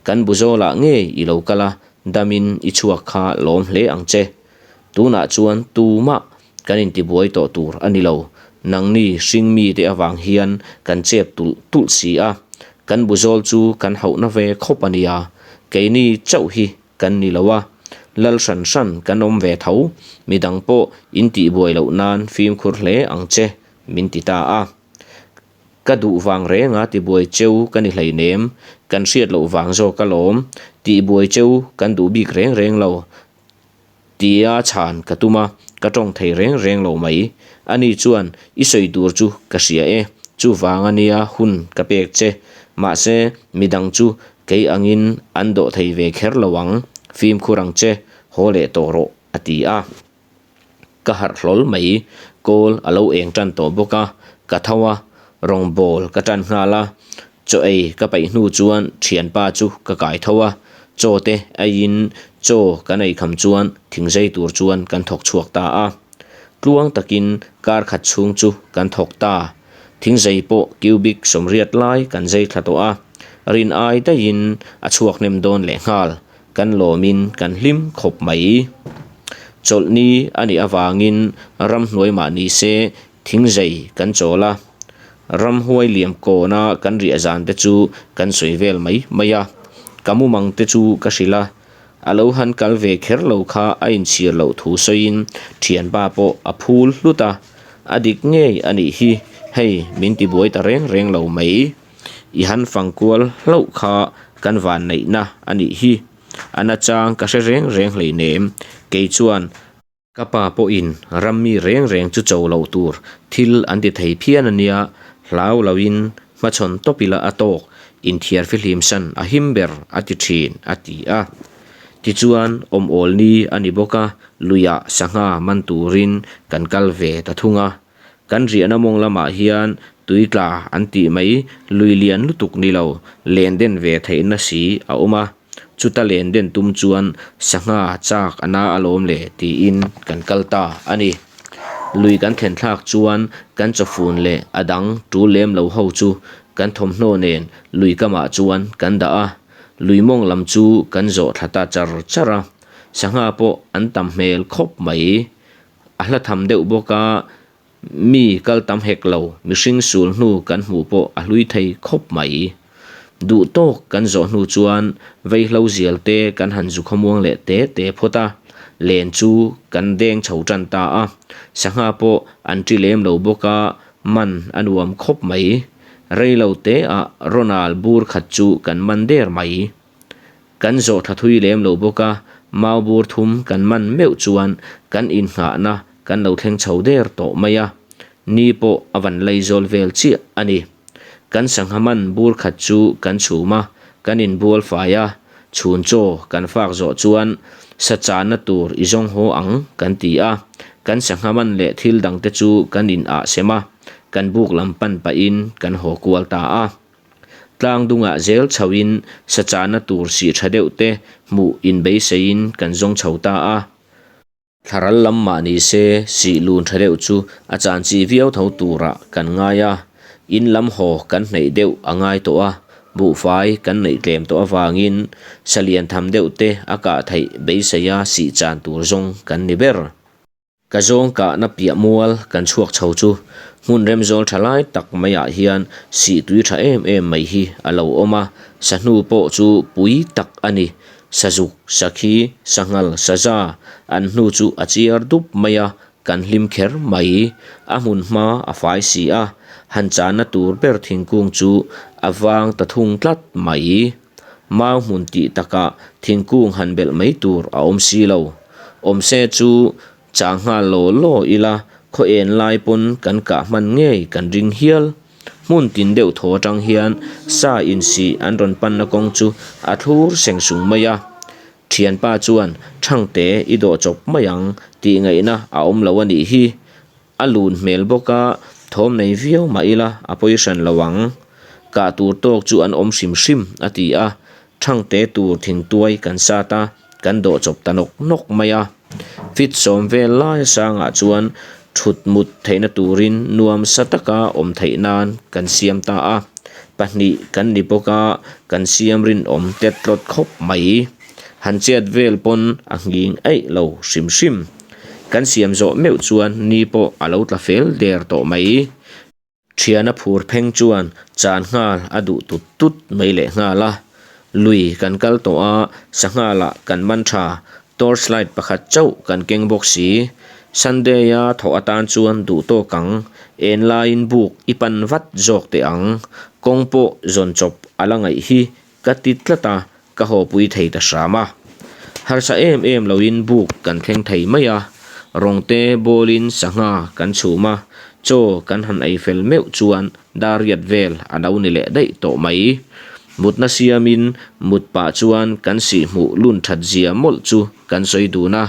Kan bu zawlah ngei i lo kal a, damin i chhuak kha lawm hle ang che. Tunah chuan tumah kan intibuai tawh tur a ni lo. Nangni hring mite avang hian kan chep tulh tulh si a, kan bu zawl chu kan hauhna ve khawp a nia. Keini chauh hi Kan ni lo a, lal hran hran kan awm ve tho, midang pawh in tihbuai loh nan fimkhur hle ang che, min ti ta a. Ka duh vang renga tibuai cheu ka ni hleinem, kan hriat loh vang zawk alawm, tihbuai cheu kan duh bik reng reng lo, tia chhan ka tum a, ka tawng thei reng reng lo mai. Ani chuan, I sawi tur chu ka hria e, chuvang ania hun ka pek che, mahse midang chu Kei angin an dawh thei ve kher lo ang, fimkhur ang che, haw leh tawh rawh, a ti a. Ka harh hlawl mai, kawl a lo eng tan tawh bawk a, ka tho a, rawngbawl ka tan nghal a, chaw ei ka paih hnu chuan thianpa chu ka kai tho a, chaw te eiin chaw kan ei kham chuan thingzei tur chuan kan thawk chhuak ta a. Tluang takin kar khat chhung chu kan thawk ta. Thingzei pawh cubic 80 lai kan zei thla tawh a, rin ai daihin a chhuak hnem dawn lehnghal, kan lawmin kan hlim khawp mai. Chawlhni a nih avangin ramhnuai mah ni se thingzei kan chawl a, ramhuai liam kawna kan riah zan te chu kan sawi vel mai mai a, ka mumang te chu ka hrilh a, A lo han kal ve kher lo kha a inchhir loh thu sawiin thianpa pawh a phul hlut a, a dik ngei a nih hi, hei min ti buai ta reng reng lo mai. I han fang kual hlauh kha kan vanneihna a nih hi, a nachang ka hre reng reng hleinem, kei chuan. Ka pa pawhin rammi reng reng chu cho loh tur thil an ti thei phian a nia, hlau loin hmachhawn tawp ila a tawk, inthiar fihlim san a him ber a ti thin, a ti a. Tichuan awm awl ni a ni bawk a, luiah sangha man turin kan kal ve ta thung a. Kan riahna mawng lamah hian tui tla an tih mai lui lian lutuk ni lo, len den ve theihna si a awm a. Chuta len den tum chuan sangha chak a na alawm le tiin kan kal ta a ni. Lui kan thlen thlak chuan kan chawfun leh a dang tul lem lo ho chu kan thawmhnaw nen lui kamah chuan kan dah a. Lui mawng lam chu kan zawh thla ta char char a, sangha pawh an tam hmel khawp mai. A hla tham deuh bawk a, Mi kal tam hek lo, mihring sul hnu kan hmuh pawh a hlui thei khawp mai. Duh tawk kan zawh hnu chuan veihlo zial te kan han zu khawmuang leh te te phawt a, len chu kan deng chho tan ta a. Sangha pawh an ṭi lem lo bawk a, man a nuam khawp mai. Rei lo te ah Ronald bur khat chu kan man der mai. Kan zawh tha thui lem lo bawk a, mau bur thum kan man meuh chuan kan innghahna kan lo thleng chho der tawh mai a, ni pawh a van laizawl vel chiah a ni. Kan sangha man bur khat chu kan chhum a, kan inbual fai a, chhun chaw kan fak zawh chuan sa channa tur i zawng haw ang kan ti a, kan sangha man leh thil dangte chu kan in ah sem a, kan buk lam pan pahin kan haw kual ta a. Tlang dungah zel chhoin sa chahna tur sih tha deuh te hmuh inbeiseiin kan zawng chho ta a. Thlaral lam mah ni se sih lun tha deuh chu a chan chi viau tho turah kan ngai a. In lam haw kan hneih deuh a ngai tawh a, buhfai kan neih tlem tawh avangin sa lian tham deuh te a kah theih beiseia sih chan tur zawng kan ni ber. Ka zawng kahna piah mual kan chhuak chho chu hmun remzawl tha lai tak maiah hian sih tui tha em em mai hi a lo awm a, sahnu pawh chu pui tak a ni. Sazuk, sakhi, sanghal, saza an hnu chu a chiar dup mai a, Kan hlim kher mai. A hmun hma a fai si a, han channa tur ber thingkung chu a vang ta thung tlat mai. Mau hmun tih takah thingkung han belh mai tur a awm si lo. Awmse chu chang nghal law law ila khaw en lai pawn kan kah hman ngei kan ring hial. Hmun tin deuh thaw atang hian sa insih an rawn panna kawng chu a thlur seng sung mai a. Thianpa chuan, Thangte i dawh chawp mai ang tih ngaihna a awm lo a nih hi. A lun hmel bawk a, thawm nei viau mah ila a pawi hran lo ang. Kah tur tawk chu an awm hrim hrim, a ti a. Thangte tur thingtuai kan sat a, kan dawh chawp ta nawk nawk mai a. Fit sawm vel laia sangah chuan thut mut theihna turin nuam sa taka awm theih nan kan siam ta a, pahnih kan ni bawk a, kan siam rinawm tet tlawt khawp mai. Han chet vel pawn a nghing eih lo hrim hrim. Kan siam zawh meuh chuan ni pawh a lo tla fel der tawh mai. Thiana phur pheng chuan chan nghal a duh tut tut mai leh nghal a. Lui kan kal tawh a, sangha lah kan man tha, torch light pakhat chauh kan keng bawk si. Sunday-a thawh atan chuan duh tawk ang, en laiin buk i pan vat zawk teh ang, kawng pawh zawn chawp a la ngaih hi Ka ti tlat a, ka hawpui thei ta hram a. Harsa em em loin buk kan thleng thei mai a, rawngte bawlin sangha kan chhum a, chaw kan han ei fel meuh chuan dariat vel a lo ni leh daih tawh mai. Mutna siamin mut pah chuan kan sihhmuh lun that zia mawlh chu kan sawi dun a,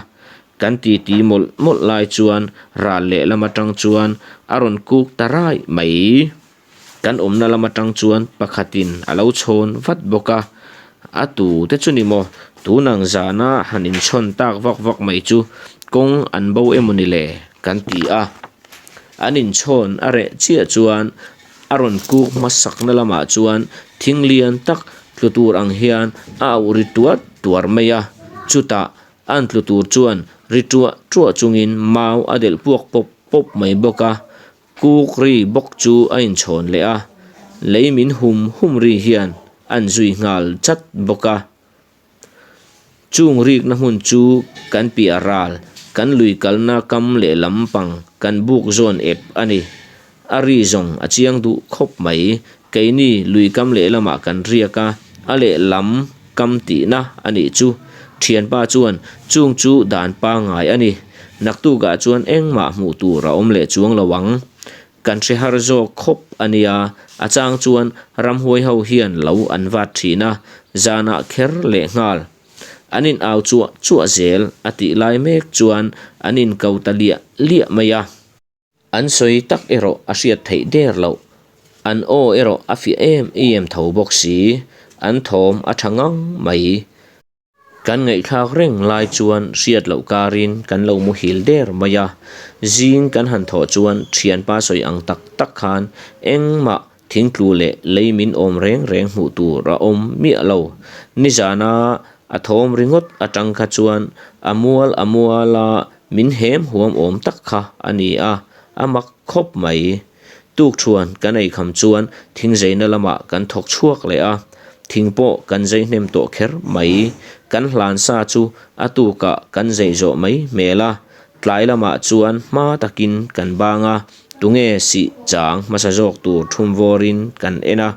kan titi mawlh mawlh lai chuan ral lehlam atang chuan a rawn kuk ta raih mai. Kan awmna lam atang chuan pakhatin a lo chhawn vat bawk a, a tu te chu ni maw? Tun ang zana han inchhawn tak vak vak mai chu kawng an bo emaw ni le? Kan ti a. An inchhawn a reh chiah chuan a rawn kuk hmasakna lamah chuan thing lian tak tlu tur ang hian a auh ri tuar tuar mai a, chutah an tlu tur chuan ri tuah tuah chungin mau a delh puak pawp pawp mai bawk a. Kuk ri bawk chu a inchhawn leh a, lei min hum hum ri hian an zui nghal chat bawk a. Chung rikna hmun chu kan piah ral, kan lui kalna kam lehlam pang kan buk zawn ep a ni. A ri zawng a chiang duh khawp mai, keini lui kam lehlamah kan riak a, a lehlam kam tihna a nih chu. Thianpa chuan chung chu dan pangngai a ni. Naktukah chuan engmah hmuh tur a awm leh chuang lo ang. Kan hre har zawk khawp a nia, a chang chuan ramhuai ho hian lo an vat thin a, zanah kher leh nghal. An in au chuah chuah zel a tih lai mek chuan an in ko ta liah liah mai a. An sawi tak erawh a hriat theih der loh. An aw erawh a fiah em em tho bawk si. An thawm a tha ngang mai. Kan ngaihthlak reng lai chuan hriat loh karin kan lo muhil der mai a. Zing kan han thawh chuan thianpa sawi ang tak tak khan engmah thingtlu leh lei min awm reng reng hmuh tur a awm miah lo. Nizana a thawm ringawt atang kha chuan a mual a muala Min hem huam awm tak kha a ni a, a mak khawp mai. Tukṭhuan kan ei kham chuan thingzeina lamah kan thawk chhuak leh a, thing pawh kan zei hnem tawh kher mai. Kan hlan sa chu a tukah kan zei zawh mai hmel a, tlai lamah chuan hma takin kan bang a, tunge sih chang hmasa zawk tur thum vawrin kan en a.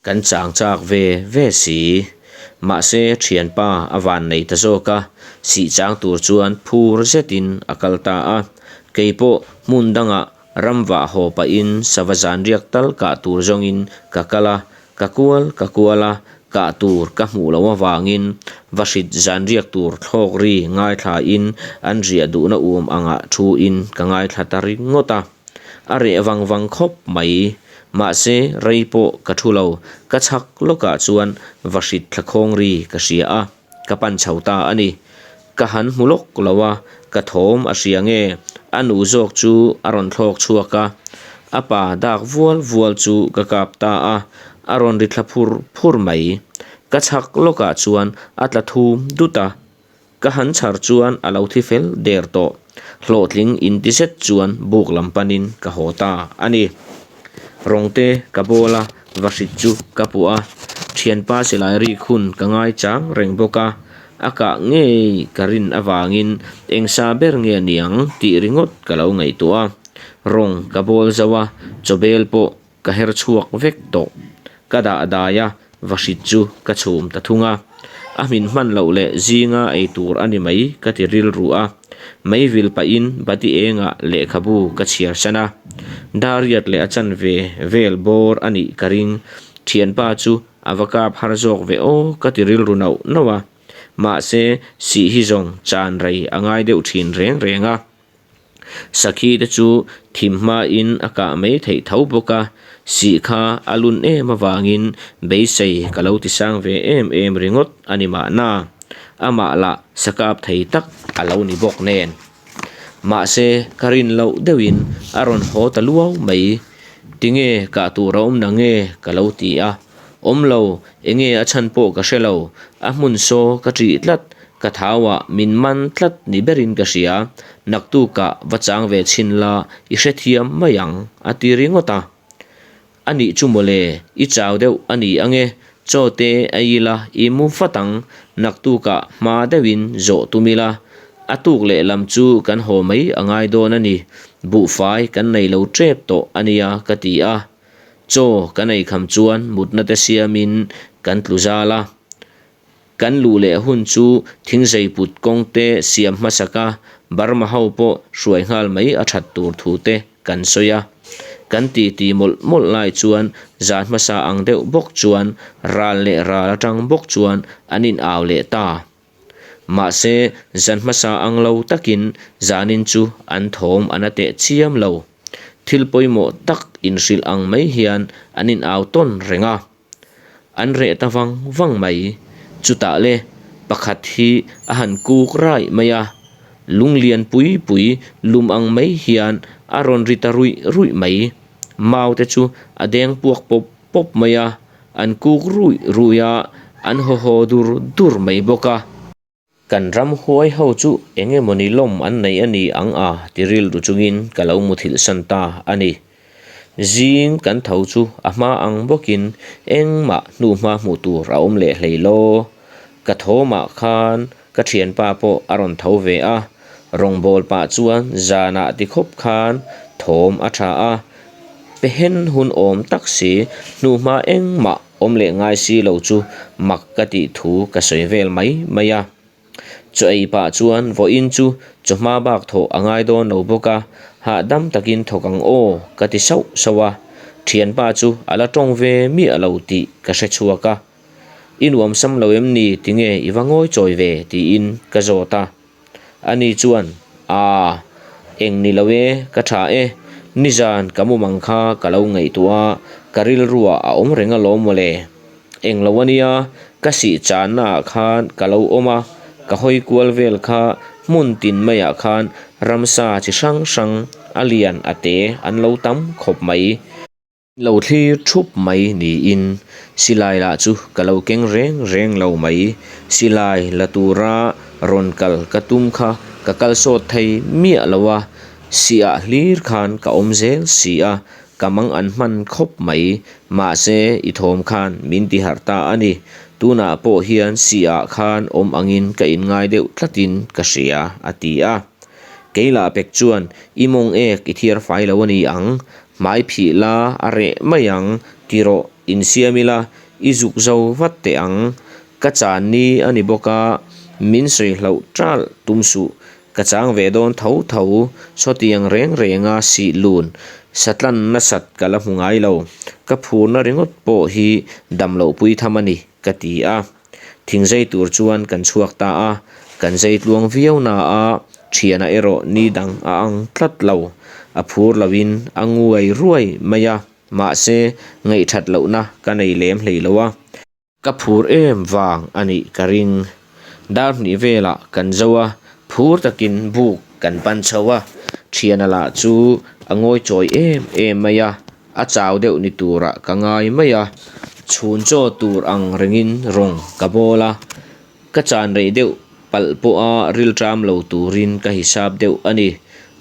Kan chang chak ve ve si. Mahse thianpa a van nei ta zawk a, sih chang tur chuan phur zetin a kal ta a. Kei pawh hmun dangah ram vah haw pahin sava zanriak tal kah tur zawngin ka kal a, ka kual ka kual a, kah tur ka hmuh loh avangin vahrit zanriak tur thlawk ri ngaithlain an riah duhna um angah thuin ka ngaithla ta ringawt a. A reh vang vang khawp mai. Mahse, rei pawh ka thu lo. Ka chhak lawkah chuan vahrit thla khawng ri ka hria a, ka pan chho ta a ni. Ka han hmu lawk lo a, ka thawm a hria nge? A nu zawk chu a rawn thlawk chhuak a, a pa dak vual vual chu ka kap ta a, a rawn ri thla phur phur mai. Ka chhak lawkah chuan a tla thum dut a. Ka han chhar chuan a lo thi fel der tawh. Hlawhtling inti zet chuan buk lam panin ka haw ta a ni. Rawngte ka bawl a, vahrit chu ka puh a. Thianpa silai rik hun ka ngai chang reng bawk a. A kah ngei ka rin avangin eng sa ber nge niang tih ringawt ka lo ngaihtuah a. Rawng ka bawl zo a, chawbel pawh ka her chhuak vek tawh. Ka dah dai a, vahrit chu ka chhum ta thung a. A hmin hman loh leh zinga ei tur a ni mai ka ti rilru a. Mei vil pahin bati engah lehkhabu ka chhiar san a. Dariat leh a chanve vel bawr a nih ka ring. Thianpa chu A va kap har zawk ve aw ka ti rilru nauh nauh a, mahse sih hi zawng chan rei a ngai deuh thin reng reng a. Sakhi te chu thim hmain a kah mai theih tho bawk a, sih kha a lun em avangin beisei ka lo ti sang ve em em ringawt a ni mahna, amah lah sakap thei tak a lo ni bawk nen. Mahse, ka rin loh deuhin a rawn haw ta luau mai. Tinge kah tur a awm na nge? ka lo ti a. Awm lo, enge a chhan pawh ka hre lo. A hmun saw ka ṭih tlat, ka thauah min man tlat ni berin ka hria. Naktukah va chang ve chhin la, i hrethiam mai ang, a ti ringawt a. A nih chu mawle, i chau deuh a ni ange, chaw te a ila i mu vat ang, naktukah hma deuhin zawh tum ila, a tuk leh lam chu kan haw mai a ngai dawn a ni, buhfai kan nei lo tep tawh a nia ka ti a, chaw kan ei kham chuan mutna te siamin kan tlu zal a. Kan luh leh hun chu thingzei put kawng te siam hmasak a, Burma ho pawh hruai nghal mai a that tur thu te kan sawi a. Kan ti ti mawlh mawlh lai chuan zan hmasa ang deuh bawk chuan ral leh ral atang bawk chuan an in au leh ta. Mahse zan hmasa ang lo takin zanin chu an thawm an a teh chiam lo. Thil pawimawh tak inhrilh ang mai hian an in au tawn reng a. An reh ta vang vang mai. Chutah le pakhat hi a han kuk raih mai a, lung lian pui pui lum ang mai hian a rawn ri ta ruih ruih mai. Mau te chu a deng puak pawp pawp mai a, an kuk ruih ruih a, an haw haw dur dur mai bawk a. Kan ramhuai ho chu eng emawni lawm an nei a ni ang a ti rilru chungin ka lo muthilh san ta a ni. Zing kan tho chu a hma ang bawkin engmah hnuhma hmuh tur a awm leh hlei law. Ka thawmah khan ka thianpa pawh a rawn tho ve a, rawngbâwl pah chuan zanah ti khawp khan thawm a tha a, pehen hun awm tak si hnuhma engmah Awm leh ngai si lo chu mak ka tih thu ka sawi vel mai mai a. Chaw ei pah chuan vawiin chu chawhma bak thawh a ngai dawn lo bawk a, hahdam takin thawk ang aw ka ti sauh sauh a. Thianpa chu a la tawng ve miah lo tih ka hre chhuak a. I nuam sam lo em ni tinge i va ngawi chawi ve tiin ka zawt a. Ani chuan, Aa, eng ni lo e, ka tha e, nizan ka mumang kha ka lo ngaihtuah a, ka rilruah a awm reng alawm mawle. Eng lo ania, ka sih channaah khan ka lo awm a, ka hawi kual vel kha hmun tin maiah khan ramsa chi hrang hrang a lian a te an lo tam khawp mai. Lo thlir thup mai niin silai lah chu ka lo keng reng reng lo mai. Silai la tura rawn kal ka tum kha ka kal sawt thei miah lo a, siah hlir khan ka awm zel si a, ka mang an hman khawp mai. Mahse i thawm khan min ti harh ta a ni. Tunah pawh hian siah khan awm angin ka inngai deuh tlatin ka hria, a ti a. Keilah pek chuan i mawng ek i thiar fai lo a ni ang, Hmai phih la a reh mai ang, ti rawh, insiam ila, i zuk zo vat teh ang. Ka chan ni a ni bawk a, min sawi hlauh ṭalh tum suh, ka chang ve dawn tho tho, sawtiang reng renga sih lun satlan nasat ka la hmu ngai lo, ka phurna ringawt pawh hi dam loh pui tham a ni, ka ti a. Thing zai tur chuan kan chhuak ta a, kan zai tluang viau na a, thiana erawh ni dang a ang tlat lo. A phur loin a nguai ruai mai a, mahse ngaihthat lohna ka nei lem hlei lo a. Ka phur em vang a nih ka ring. Dar hnih velah kan zo a, phur takin buk kan pan chho a, thiana lah chu a ngawi chawi em em mai a. A chau deuh ni turah ka ngai mai a, chhun chaw tur ang rengin rawng ka bawl a, ka chan rei deuh palh pawha rilṭam lo turin ka hisap deuh a ni.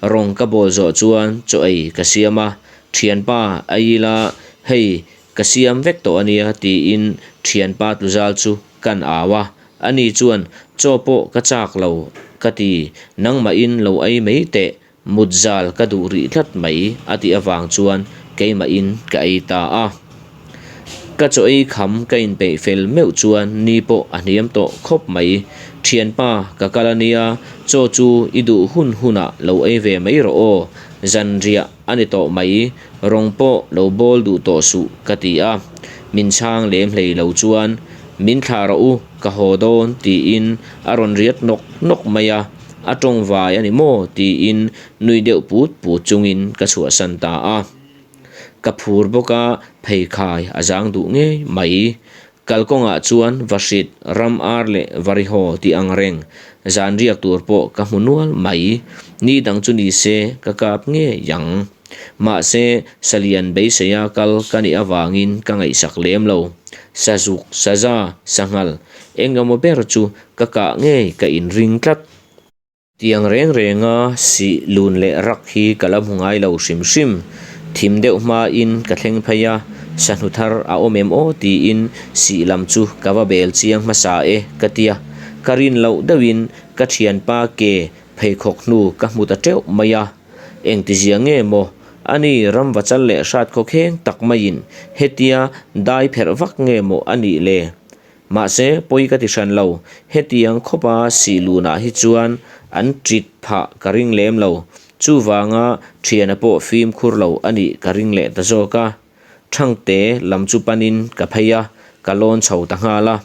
Rawng ka bawl zawh chuan chaw ei ka siam a, Thianpa a ila hei ka siam vek tawh a nia tiin thianpa tluzal chu kan au a. Ani chuan, Chaw pawh ka chak lo ka ti, nangmahin lo ei mai teh, mut zal ka duh rih tlat mai a tih avang chuan keimahin ka ei ta a. Ka chaw ei kham ka inpeih fel meuh chuan ni pawh a hniam tawh khawp mai. Thianpa, ka kal a nia, chaw chu i duh hun hunah lo ei ve mai rawh aw, zanriah a ni tawh mai, rawng pawh lo bawl duh tawh suh ka ti a. Min chhang lem hlei lo chuan, Min thlah rawh u, ka haw dawn tiin a rawn riat nawk nawk mai a, a tawng vai a ni maw tiin nui deuh put put chungin ka chhuahsan ta a. Ka phur bawk a, pheikhai a zang duh ngei mai. Kalkawngah chuan Vahrit, Ram Ar leh Varihaw tih ang reng zan riak tur pawh ka hmu nual mai. Ni dang chu ni se ka kap ngei ang. Mahse, Salian beiseia kal ka nih avangin ka ngaihsak lem lo. Sazuk, Saza, Sanghal, eng emaw ber chu ka kah ngei ka inring tlat. Tiang reng renga sih lun leh rak hi ka la hmu ngai lo hrim hrim. Thim deuh hmain ka thleng phei a, sahnu thar a awm em aw tiin sih lam chu ka va bel chiang hmasa e ka tia. Ka rin loh deuhin ka thianpa ke pheikhawk hnu ka hmu ta teuh mai a. Engtizia nge maw? Ani ramvachal leh hrat khawkheng tak maiin hetia dai pherh vak nge maw a nih le? Mahse, pawi ka ti hran lo. Hetiang khawpa sihlunah hi chuan an ṭit phah ka ring lem lo. Chuvanga ṭhiana pawh fimkhur lo a nih ka ring leh ta zawk a. Thangte lam chu panin ka phei a, ka lawn chho ta nghal a.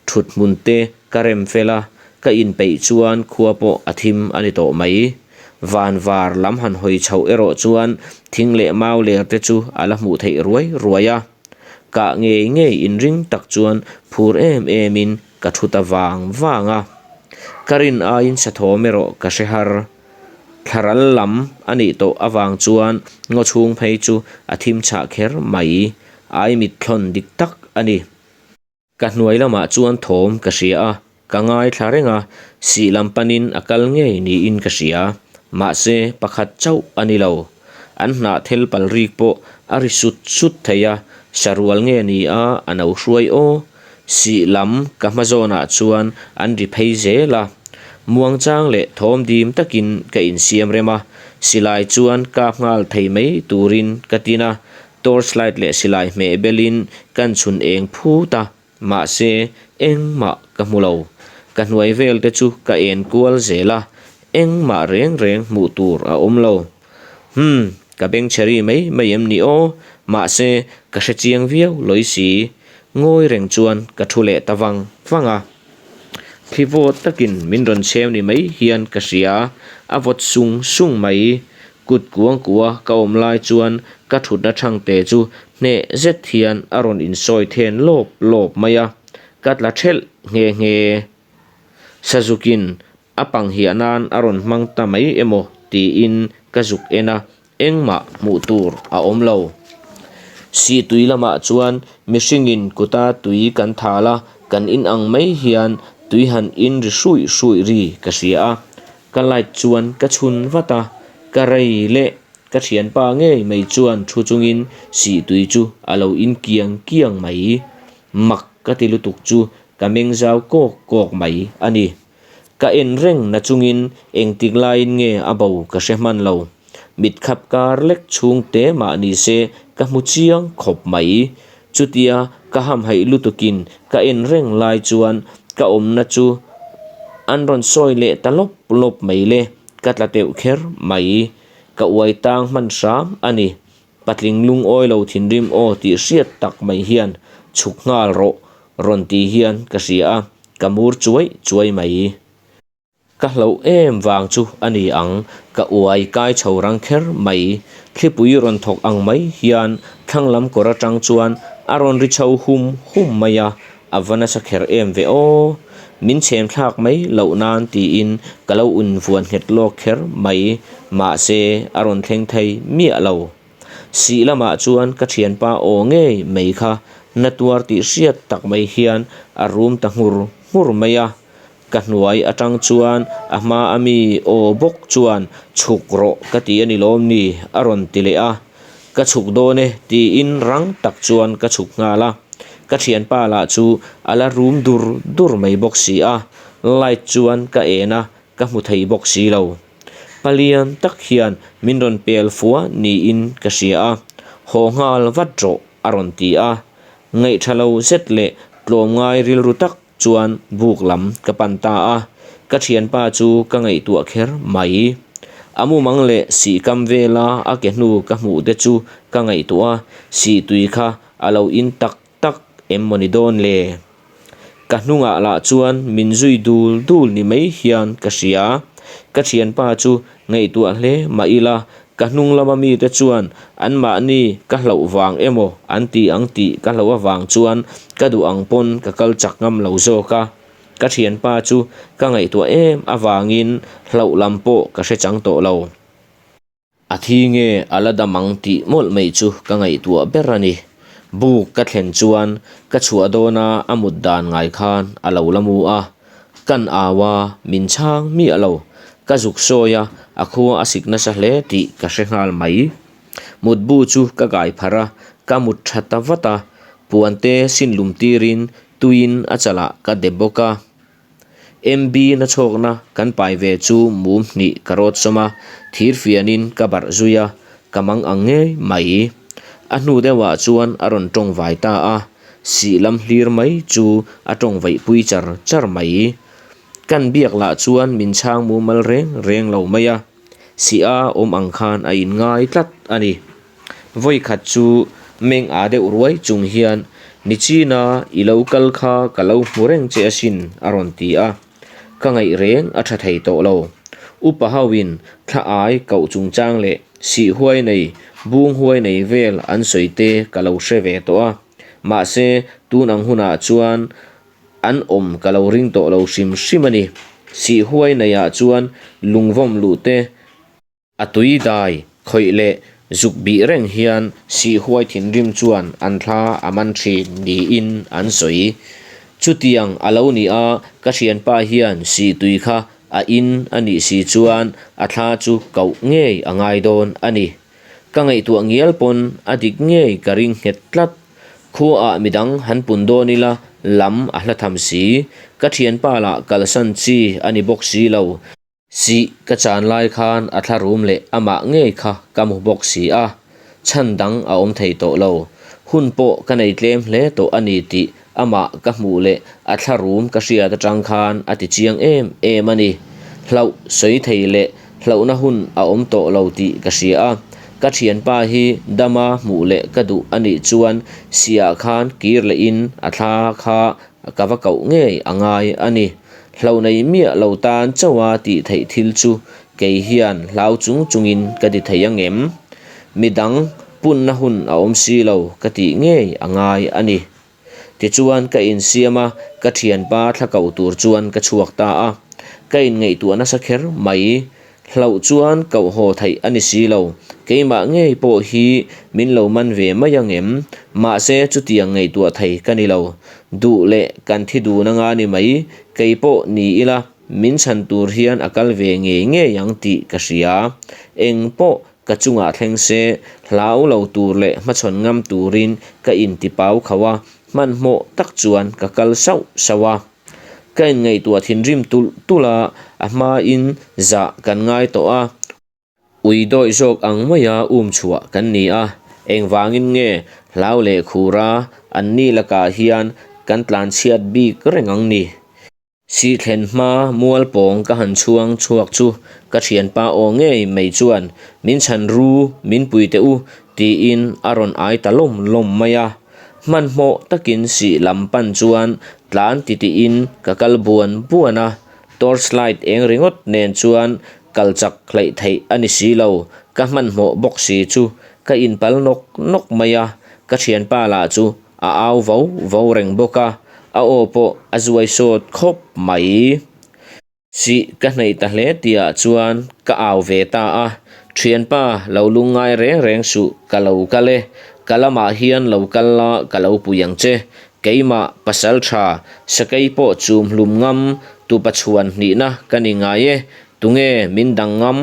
Ṭhut hmun te ka rem fel a, ka inpeih chuan khua pawh a thim a ni tawh mai. Van var lam han hawi chhoh erawh chuan thing leh mau ler te chu a la hmuh theih ruai ruai a. Kah ngei ngei inring tak chuan phur em emin ka thu ta vang vang a. Ka rin aiin sathawm erawh ka hre har. Thlaral lam a nih tawh avang chuan ngaw chhung phei chu a thim chhah kher mai. Ai mitthlawn dik tak a ni. Ka hnuai lamah chuan thawm ka hria a, ka ngaithla reng a, sih lam panin a kal ngei niin ka hria. Mahse, pakhat chauh a ni lo. An hnah thel pal rik pawh a ri sut sut thei a, sarual nge ni a a no hruai aw. Sih lam ka hma zawnah chuan an ri phei zel a. Muangchang leh thawm dim takin ka insiam rem a, silai chuan kap nghal thei mai turin ka tin a, Torch light leh silai hmeh belin kan chhun eng phut a, mahse engmah ka hmu lo. Ka hnuai vel te chu ka en kual zel a, engmah reng reng hmuh tur a awm lo. Hum, ka beng chhe ri mai mai em ni aw, mahse ka hre chiang viau lawi si. Ngawi reng chuan ka thu leh ta vang vang a. Thli vawt takin min rawn chhem ni mai hian ka hria, a vawt sung sung mai. Kut kuang kua ka awm lai chuan ka thutna thangte chu hneh zet hian a rawn insawi then lawp lawp mai a, ka tla thelh nghe nghe. Sazukin a panghiah nan a rawn hmang ta mai emaw tiin ka zuk en a, Engmah hmuh tur a awm lo. Sih tui lamah chuan mihringin kuta tui kan thal a, kan in ang mai hian tui han in ri hruih hruih ri ka hria a. Ka light chuan ka chhun vat a, ka rei leh ka thianpa ngei mai chuan thu chungin sih tui chu a lo in kiang kiang mai. Mak ka ti lutuk chu ka meng zau kawk kawk mai a ni. Ka en reng na chungin engtik laiin nge a bo ka hre hman lo. Mit khap kar lek chhung te mah ni se ka hmu chiang khawp mai. Chutia ka hamhaih lutukin ka en reng lai chuan ka awmna chu an rawn sawi leh ta lawp lawp mai le, ka tla teuh kher mai. Ka uai tang hman hram a ni. Patling lungawi lo thinrim aw tih hriat tak mai hian chhuk nghal rawh rawn ti hian ka hria a, ka mur chuai chuai mai. Ka hlauh em vang chu a ni ang, ka uai kai chho rang kher mai. Thlipui rawn thawk ang mai hian thlang lam kawr atang chuan a rawn ri chho hum hum mai a, a va nasa kher em ve aw. Min chhem thlak mai loh nan tiin ka lo invuan nghet lawk kher mai, mahse a rawn thleng thei miah lo. Sih lamah chuan ka thianpa aw ngei mai kha na tuar tih hriat tak mai hian a rum ta nghur nghur mai a. Ka hnuai atang chuan a hma a mi aw bawk chuan chhuk rawh ka ti a ni lawm ni a rawn ti leh a. Ka chhuk dawn e tiin rang tak chuan ka chhuk nghal a. Ka thianpa lah chu a la rum dur dur mai bawk si a, light chuan ka en a, ka hmu thei bawk si lo. Palian tak hian min rawn pel fua niin ka hria a, haw nghal vat rawh a rawn ti a. Ngaihṭha lo zet leh tlawmngai rilru tak chuan buk lam ka pan ta a, ka thianpa chu ka ngaihtuah kher mai. A mumang leh sihkam vela a ke hnu ka hmuh te chu ka ngaihtuah a, sihtui kha a lo in tak tak em maw ni dawn le? Ka hnungah lah chuan min zui dul dul ni mai hian ka hria. Ka thianpa chu ngaihtuah hle mah ila, ka hnung lama mite chuan anmahni ka hlauh vang emaw an ti ang tih ka hlauh avang chuan ka duh ang pawn ka kal chak ngam lo zawk a. Ka thianpa chu ka ngaihtuah em avangin hlauh lam pawh ka hre chang tawh lo. A thi nge a la dam ang tih mawlh mai chu ka ngaihtuah ber a ni. Buk ka thlen chuan ka chhuah dawna a mut dan ngai khan a lo la mu a. Kan au a, min chhang miah lo. Ka zuk sawi a, a khua a sik nasa hle tih ka hre nghal mai. Mutbu chu ka gai pharh a, ka mut tha ta vat a. Puan te sin lum tirin tuiin a chalah ka dep bawk a. MB na chhawkna kan pai ve chu mum hnih ka rawt sawm a, thir fianin ka barh zui a, ka mang ang ngei mai. A hnu deuhah chuan a rawn tawng vai ta a, sih lam hlir mai chu a tawng vaih pui char char mai. Kan biak lah chuan min chhang mumal reng reng lo mai a, sih a awm ang khan a inngai tlat a ni. Vawi khat chu meng a deuh ruai chung hian, Nichina i lo kal kha ka lo hmu reng che asin a rawn ti a. Ka ngaih reng a tha thei tawh lo. Upa hoin thla ai koh chungchang leh sih huai nei, bung huai nei vel an sawi te ka lo hre ve tawh a. Mahse, tun ang hunah chuan an awm ka lo ring tawh lo hrim hrim a ni. Sih huai neiah chuan lungvawm luh te, A tui dai, khawih leh zuk bih reng hian sihhuai thinrim chuan an thla a man thin niin an sawi. Chutiang a lo ni a, ka thianpa hian sihtui kha a in a nih si chuan a thla chu koh ngei a ngai dawn a ni. Ka ngaihtuah ngial pawn a dik ngei ka ring nghet tlat. Khuaah midang han pun dawn ila lam a hla tham si. Ka thianpa lah kalsan chi a ni bawk si lo. Sih, ka chan lai khan a thlarum leh amah ngei kha ka hmu bawk si a, chhan dang a awm thei tawh lo. Hun pawh ka nei tlem hle tawh a ni tih amah ka hmuh leh a thlarum ka hriat atang khan a ti chiang em em a ni. Hlauh sawi thei leh hlauhna hun a awm tawh lo tih ka hria a, ka thianpa hi dama hmuh leh ka duh a nih chuan sihah khan kir lehin a thla kha Ka va koh ngei a ngai a ni. Hlo nei miah lo tan chauha tih theih thil chu kei hian hlau chung chungin ka ti thei ang em? Midang punna hun a awm si lo ka tih ngei a ngai a ni. Tichuan ka insiam a, ka thianpa thla ko tur chuan ka chhuak ta a. Ka inngaihtuah nasa kher mai. Hlauh chuan koh haw theih a ni si lo. Keimah ngei pawh hi min lo man ve mai ang em? Mahse chutiang ngaihtuah thei ka ni lo. Duh leh kan thi dun anga ni mai, kei pawh ni ila min chhan tur hian a kal ve ngei ngei ang tih ka hria. Eng pawh ka chungah thleng se, hlau lo tur leh hmachhawn ngam turin ka intipau khauh a, hmanhmawh tak chuan ka kal sauh sauh a. Ka inngaihtuah thinrim tulh tulh a, a hmain zah kan ngai tawh a. Ui dawih zawk ang maia um chhuah kan ni a, engvangin nge hlau leh khura an ni lakah hian kan tlanchhiat bik reng ang ni? Sih thlen hma mual pawng ka han chhuang chhuak chu ka thianpa aw ngei mai chuan min chhan ru min pui teh u tiin a rawn ai ta lawm lawm mai a. Hmanhmawh takin sih lam pan chuan tlan titiin ka kal buan buan a, torch light eng ringawt nen chuan kal chak hleih theih a ni si lo, ka hmanhmawh bawk si chu ka inpal nawk nawk mai a, ka thianpa lah chu a au vo vo reng bawk a, a aw pawh a zuai sawt khawp mai. Sih ka hnaih ta hle tihah chuan ka au ve ta a, Thianpa, lo lungngai reng reng suh, ka lo kal e, ka lamah hian lo kal la ka lo pui ang che, keimah pasal tha, sakei pawh chum hlum ngam, tupa chhuan hnihna ka ni ngai e, tunge min dang ngam,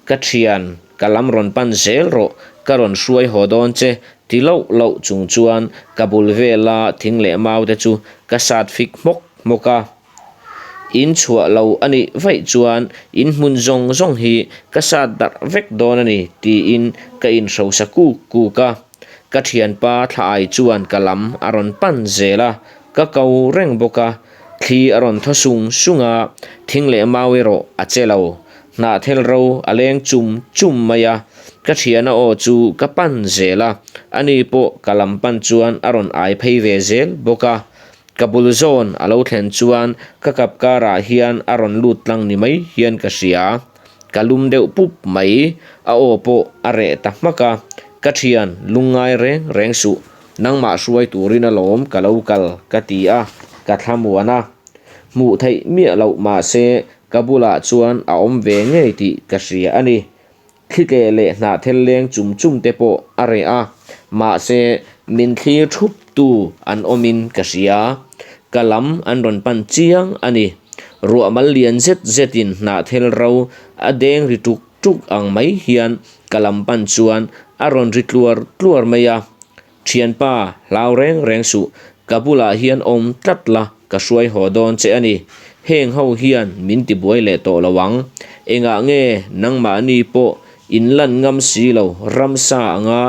ka thian, ka lam rawn pan zel rawh, ka rawn hruai haw dawn che, Ti loh loh chung chuan ka bul vela thing leh mau te chu ka sat fik hmawk hmawk a. In chhuah lo a nih vaih chuan in hmun zawng zawng hi ka sat darh vek dawn a ni tiin ka inhrosa kuk kuk a. Ka thianpa thla ai chuan ka lam a rawn pan zel a, ka ko reng bawk a. Thli a rawn thaw sung sung a, thing leh mau erawh a che lo. Hnahthel ro a leng chum chum mai a, ka thiana aw chu ka pan zel a, ani pawh ka lam pan chuan a rawn ai phei ve zel bawk a. Ka bul zawn a lo thlen chuan ka kap karah hian a rawn lut tlang ni mai hian ka hria. Ka lum deuh pup mai, a aw pawh a reh ta hmak a, ka thian lungngai reng reng suh, nangmah hruai turin alawm ka lo kal ka ti a, ka thlamuan a. Hmuh theih miah loh mahse ka bulah chuan a awm ve ngei tih ka hria a ni. Thlitleh leh hnahthel leng chum chum te pawh a reh a, mahse min thlir thup tu an awmin ka hria. Ka lam an rawn pan chiang a ni. Ruah mal lian zet zetin hnahthel ro a deng ri tuk tuk ang mai hian ka lam pan chuan a rawn ri tluar tluar mai a. Thianpa, hlau reng reng suh, ka bulah hian awm tlat la, ka hruai haw dawn che a ni. Heng ho hian min tibuai leh tawh lo ang. Engah nge nangmahni pawh in lan ngam si lo, ramsa anga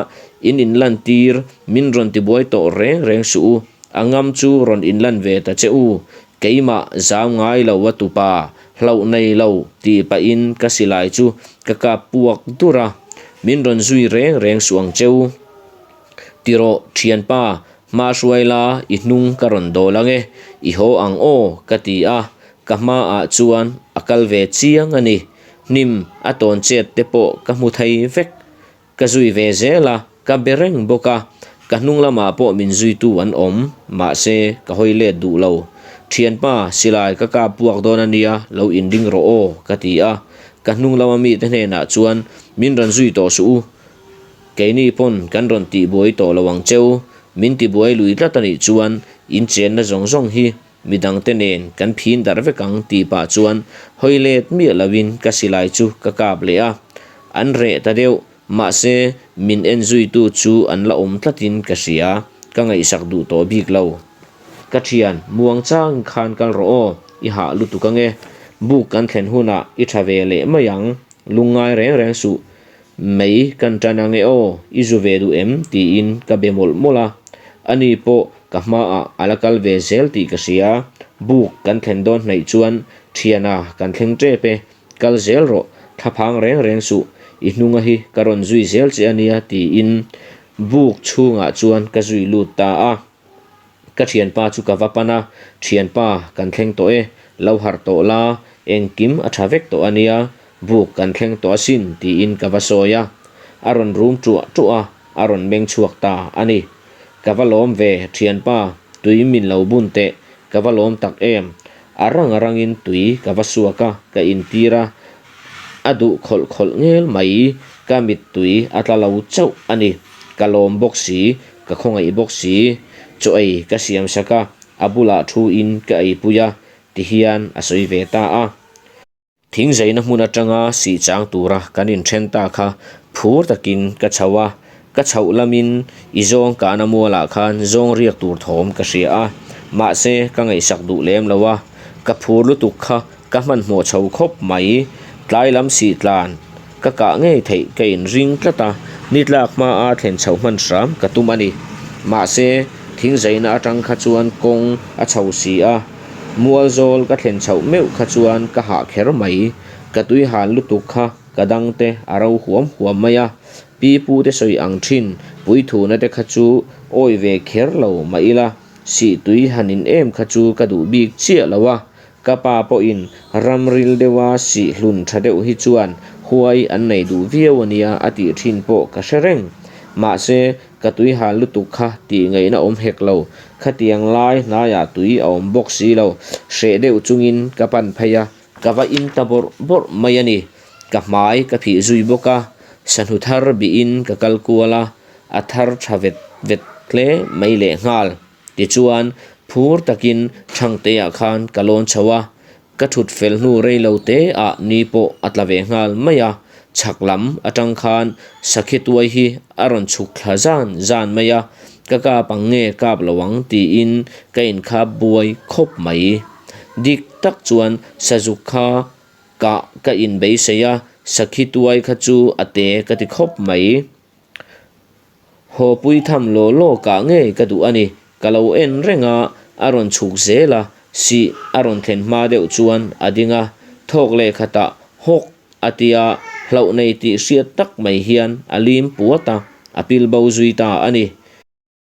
in inlantir min rawn tibuai tawh reng reng suh u, a ngam chu rawn inlan ve ta che u, keimah zau ngai lo a tupa, hlauh nei lo tih pahin ka silai chu ka kap puak dur a, min rawn zui reng reng suh ang che u. Ti rawh thianpa, hma hruai la i hnung ka rawn dawl ang e, i haw ang aw ka ti a, ka hmaah chuan a kal ve chiang a ni. Hnim a tawn chet te pawh ka hmu thei vek. Ka zui ve zel a, ka be reng bawk a, ka hnung lamah pawh min zuitu an awm, mahse ka hawi let duh lo. Thianpa, silai ka kap puak dawn a nia, lo inring rawh aw ka ti a, ka hnung lama mite hnenah chuan min rawn zui tawh suh u, Keini pawn kan rawn tihbuai tawh lo ang cheu, min tibuai lui tlat a nih chuan in chenna zawng zawng hi midangte nen kan phin darh vek ang tih pah chuan hawi let miah loin ka silai chu ka kap leh a. An reh ta deuh, mahse min en zuitu chu an la awm tlatin ka hria, ka ngaihsak duh tawh bik lo. Ka thian, muang chang khan kal rawh aw, i hah lutuk ange, buk kan thlen hunah i tha ve leh mai ang, lungngai reng reng suh, Mei kan tan ange aw, i zu ve duh em? tiin ka be mawlh mawlh a. Ani pawh ka hmaah a la kal ve zel tih ka hria. Buk kan thlen dawn hnaih chuan thiana kan thleng tep e, kal zel rawh, thlaphang reng reng suh, i hnunga hi ka rawn zui zel che ania tiin buk chhungah chuan ka zui lut ta a. Ka thianpa chu ka va pan a, Thianpa, kan thleng tawh e, lo harh tawh la, engkim a tha vek tawh a nia, buk kan thleng tawh asin tiin ka va sawi a. A rawn rum ṭuah ṭuah a, a rawn meng chhuak ta a ni. Ka va lawm ve, thianpa, tui min lo bun teh, ka va lawm tak em. A rang a rangin tui ka va suak a, ka intir a, a duh khawlh khawlh ngel mai, ka mittui a tla lo chauh a ni. Ka lawm bawk si, Ka khawngaih bawk si, chaw ei ka siam sak a, a bulah thu in ka eipui a, ti hian a sawi ve ta a. Thingzaina hmun atanga sih chang tura kan inthen ta kha phur takin ka chho a, ka chhoh lamin i zawng kahna mualah khan zawng riak tur thawm ka hria a, mahse ka ngaihsak duh lem lo a, ka phur lutuk kha Ka hmanhmawh chho khawp mai, tlai lam sih tlan ka kah ngei theih ka inring tlat a, ni tlak hmaa thlen chho hman hram ka tum a ni. Mahse, thingzaina atang kha chuan kawng a chho si a, mual zawl ka thlen chhoh meuh kha chuan ka hah kher mai. Ka tui han lutuk kha ka dang te a ro huam huam mai a, pi pu te sawi ang thin puithuna te kha chu awi ve kher lo mah ila, sih tui han in em kha chu ka duh bik chiah lo a, Ka pa pawhin ramril deuha sih hlun tha deuh hi chuan huai an nei duh viau a nia a tih thin pawh ka hre reng. Mahse, ka tui hal lutuk kha tih ngaihna awm hek lo. Khatiang lai hnaiah tui a awm bawk si lo. Hreh deuh chungin ka pan phei a, ka va in ta bawrh bawrh mai a ni. Ka hmai ka phih zui bawk a, sahnu thar bihin ka kal kual a, a thar tha vet vet hle mai lehnghal. Tichuan, phur takin Thangtea khan ka lawn chho a, ka thut fel hnu rei lo te ah ni pawh a tla ve nghal mai a. Chhak lam atang khan sakhi tuai hi a rawn chhuk thla zan zan mai a, ka kap ang nge kap lo ang tiin ka inkhap buai khawp mai. Dik tak chuan sazuk kha kah ka inbeisei a, sakhi tuai kha chu a te ka ti khawp mai. Haw pui tham law law kah ngei ka duh a ni. Ka lo en reng a, a rawn chhuk zel a, sih a rawn thlen hma deuh chuan a ding a, thawk leh khatah hawk a tia hlauh nei tih hriat tak mai hian a lim puat a, a pil bo zui ta a ni.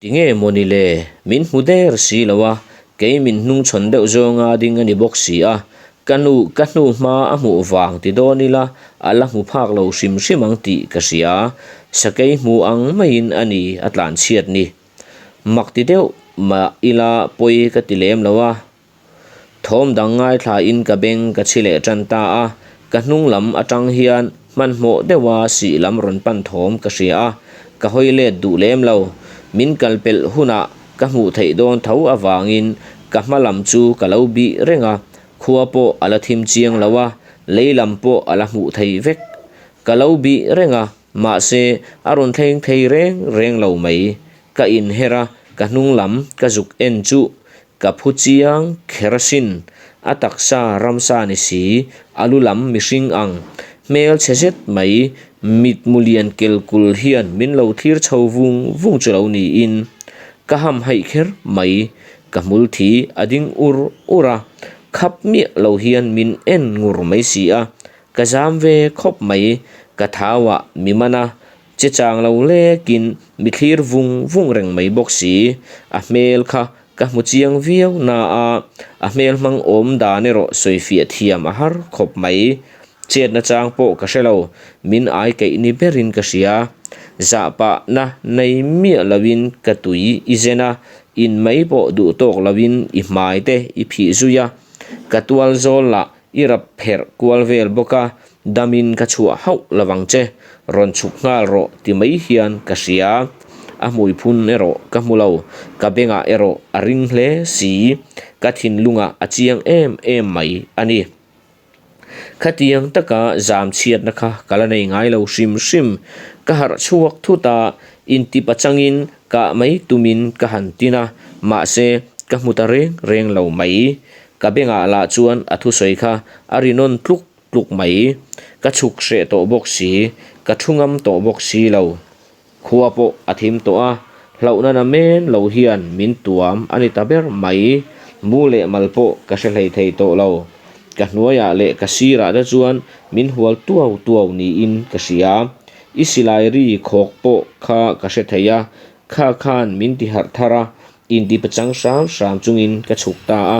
Ti nge mawni le, min hmu der si lo a, kei min hnungchhawn deuh zawnga ding a ni bawk si a, ka nu ka hnu hma a hmuh vang ti dawn ila a la hmu phak lo hrim hrim ang tih ka hria, sakei hmu ang maiin a ni a tlanchhiat ni. Mak ti deuh mah ila pawi ka ti lem lo a. Thawm dang ngaithlain ka beng ka chhi leh tan ta a, ka hnung lam atang hian hmanhmawh deuha sih lam rawn pan thawm ka hria a, ka hawi let duh lem lo. Min kal pelh hunah ka hmuh theih dawn tho avangin ka hma lam chu ka lo bih reng a, khua pawh a la thim chiang lo a, lei lam pawh a la hmuh thei vek. Ka lo bih reng a, mahse a rawn thleng thei reng reng lo mai. Ka inher a, ka hnung lam ka zuk en chu Ka phu chiang kher asin, a taksa ramsa ni si, a lu lam mihring ang, hmel chhe zet mai, mitmu lian kel kul hian min lo thlir chho vung vung chu lo niin. Ka ham haih kher mai, ka hmul thi a ding ur ur a, khap miah lo hian min en ngur mai si a, ka zam ve khawp mai, ka thau ah mi man a, che chang lo lekin mi thlir vung vung reng mai bawk si, a hmel kha Ka hmu chiang viau na a, a hmel hmang awm dan erawh sawifiah thiam a har khawp mai. Chetna chang pawh ka hre lo, min ai keih ni berin ka hria. Zahpahna nei miah loin ka tui i zen a, in mai pawh duh tawk loin i hmai te i phih zui a. Ka tual zawl lah I rap pherh kual vel bawk a, damin ka chhuah hauh lo vang che, rawn chhuk nghal rawh ti mai hian ka hria. A hmui phun erawh ka hmu lo, ka bengah erawh a ring hle si, ka thinlungah a chiang em em mai a ni. Khatiang taka zam chhiatna kha ka la nei ngai lo hrim hrim, ka harh chhuak thut a, inti pachangin kah mai tumin ka han tin a, mahse ka hmu ta reng reng lo mai. Ka bengah lah chuan a thusawi kha a ri nawn tluk tluk mai. Ka chhuk hreh tawh bawk si, ka thu ngam tawh bawk si lo. Khua pawh a thim tawh a, hlauhna na men lo hian min tuam a ni ta ber mai. Mu leh mal pawh ka hre hlei thei tawh lo. Ka hnuaiah leh ka sirah te chuan min hual tuau tuau niin ka hria. I silai ri khawk pawh kha ka hre thei a, kha khan min ti harh thar a, Inti pachang hram hram chungin ka chhuk ta a,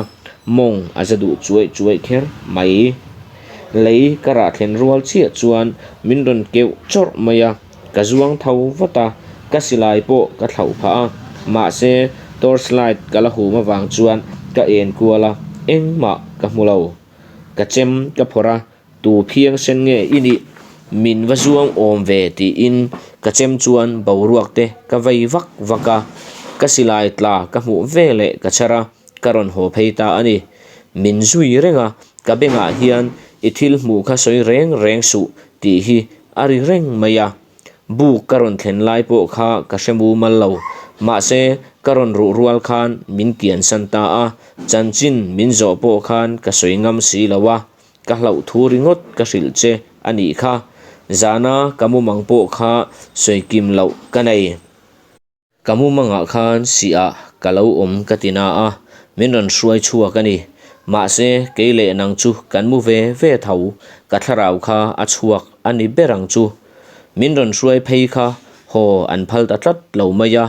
mawng a za duh chuaih chuaih kher mai. Lei ka rah thlen rual chiah chuan min rawn keuh chawrh mai a, ka zuang tho vat a, ka silai pawh ka thlauh phah a, mahse torch light ka la hum avang chuan ka en kual a, engmah ka hmu lo. Ka chem ka phawrh a, Tu phiang sen nge i nih? Min va zuang awm ve tiin ka chem chuan boruak te ka vei vak vak a, ka silai tla ka hmuh ve leh ka chhar a, ka rawn haw phei ta a ni. Min zui reng a, ka bengah hian i thil hmuh kha sawi reng reng suh tih hi a ri reng mai a. Buk ka rawn thlen lai pawh kha ka hre mumal lo, mahse ka rawn ruh rual khan min kiansan ta a, chanchin min zawh pawh khan ka sawi ngam si lo a. Ka hlauh thu ringawt ka hrilh che a nih kha, zana ka mumang pawh kha sawi kim loh ka nei. Ka mumangah khan sihah ka lo awm ka ti na a, min rawn hruai chhuak a ni. Mahse, kei leh nang chu kan mu ve ve tho, ka thlarau kha a chhuak a ni ber ang chu. Min rawn hruai phei kha haw an phal ta tlat lo mai a,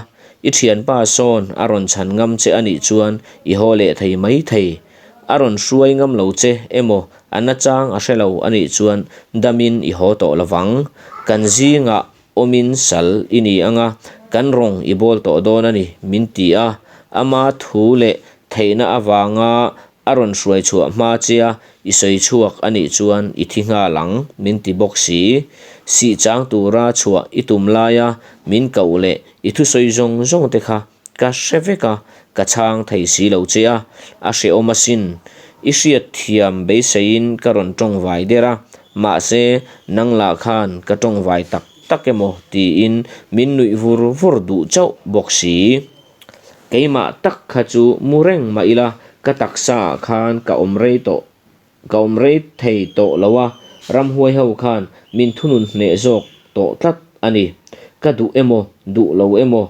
i thianpa sawn a rawn chhan ngam che a nih chuan i haw leh thei mai thei. A rawn hruai ngam lo che emaw a nachang a hre lo a nih chuan damin i haw tawh lovang. Kan zingah awmin sal i ni anga kan rawng i bawl tawh dawn a ni min ti a. Ama thu leh theihna avanga a rawn hruai chhuah hma chia i sawi chhuak a nih chuan i thi nghal ang min ti bawk si. Sih chang tura chhuah i tum laia min koh leh i thusawi zawng zawng te kha Ka hre vek a, ka chhang thei si lo che a, a hrehawm asin. I hriat thiam beiseiin ka rawn tawng vai der a, Mahse, nang lah khan ka tawngvai tak tak emaw tiin min nuih vur vur duh chauh bawk si. Keimah tak kha chu mu reng mah ila ka taksa ah khan ka awm rei tawh ka awm rei thei tawh lo a, ramhuai ho khan min thunun hneh zawk tawh tlat a ni. Ka duh emaw duh lo emaw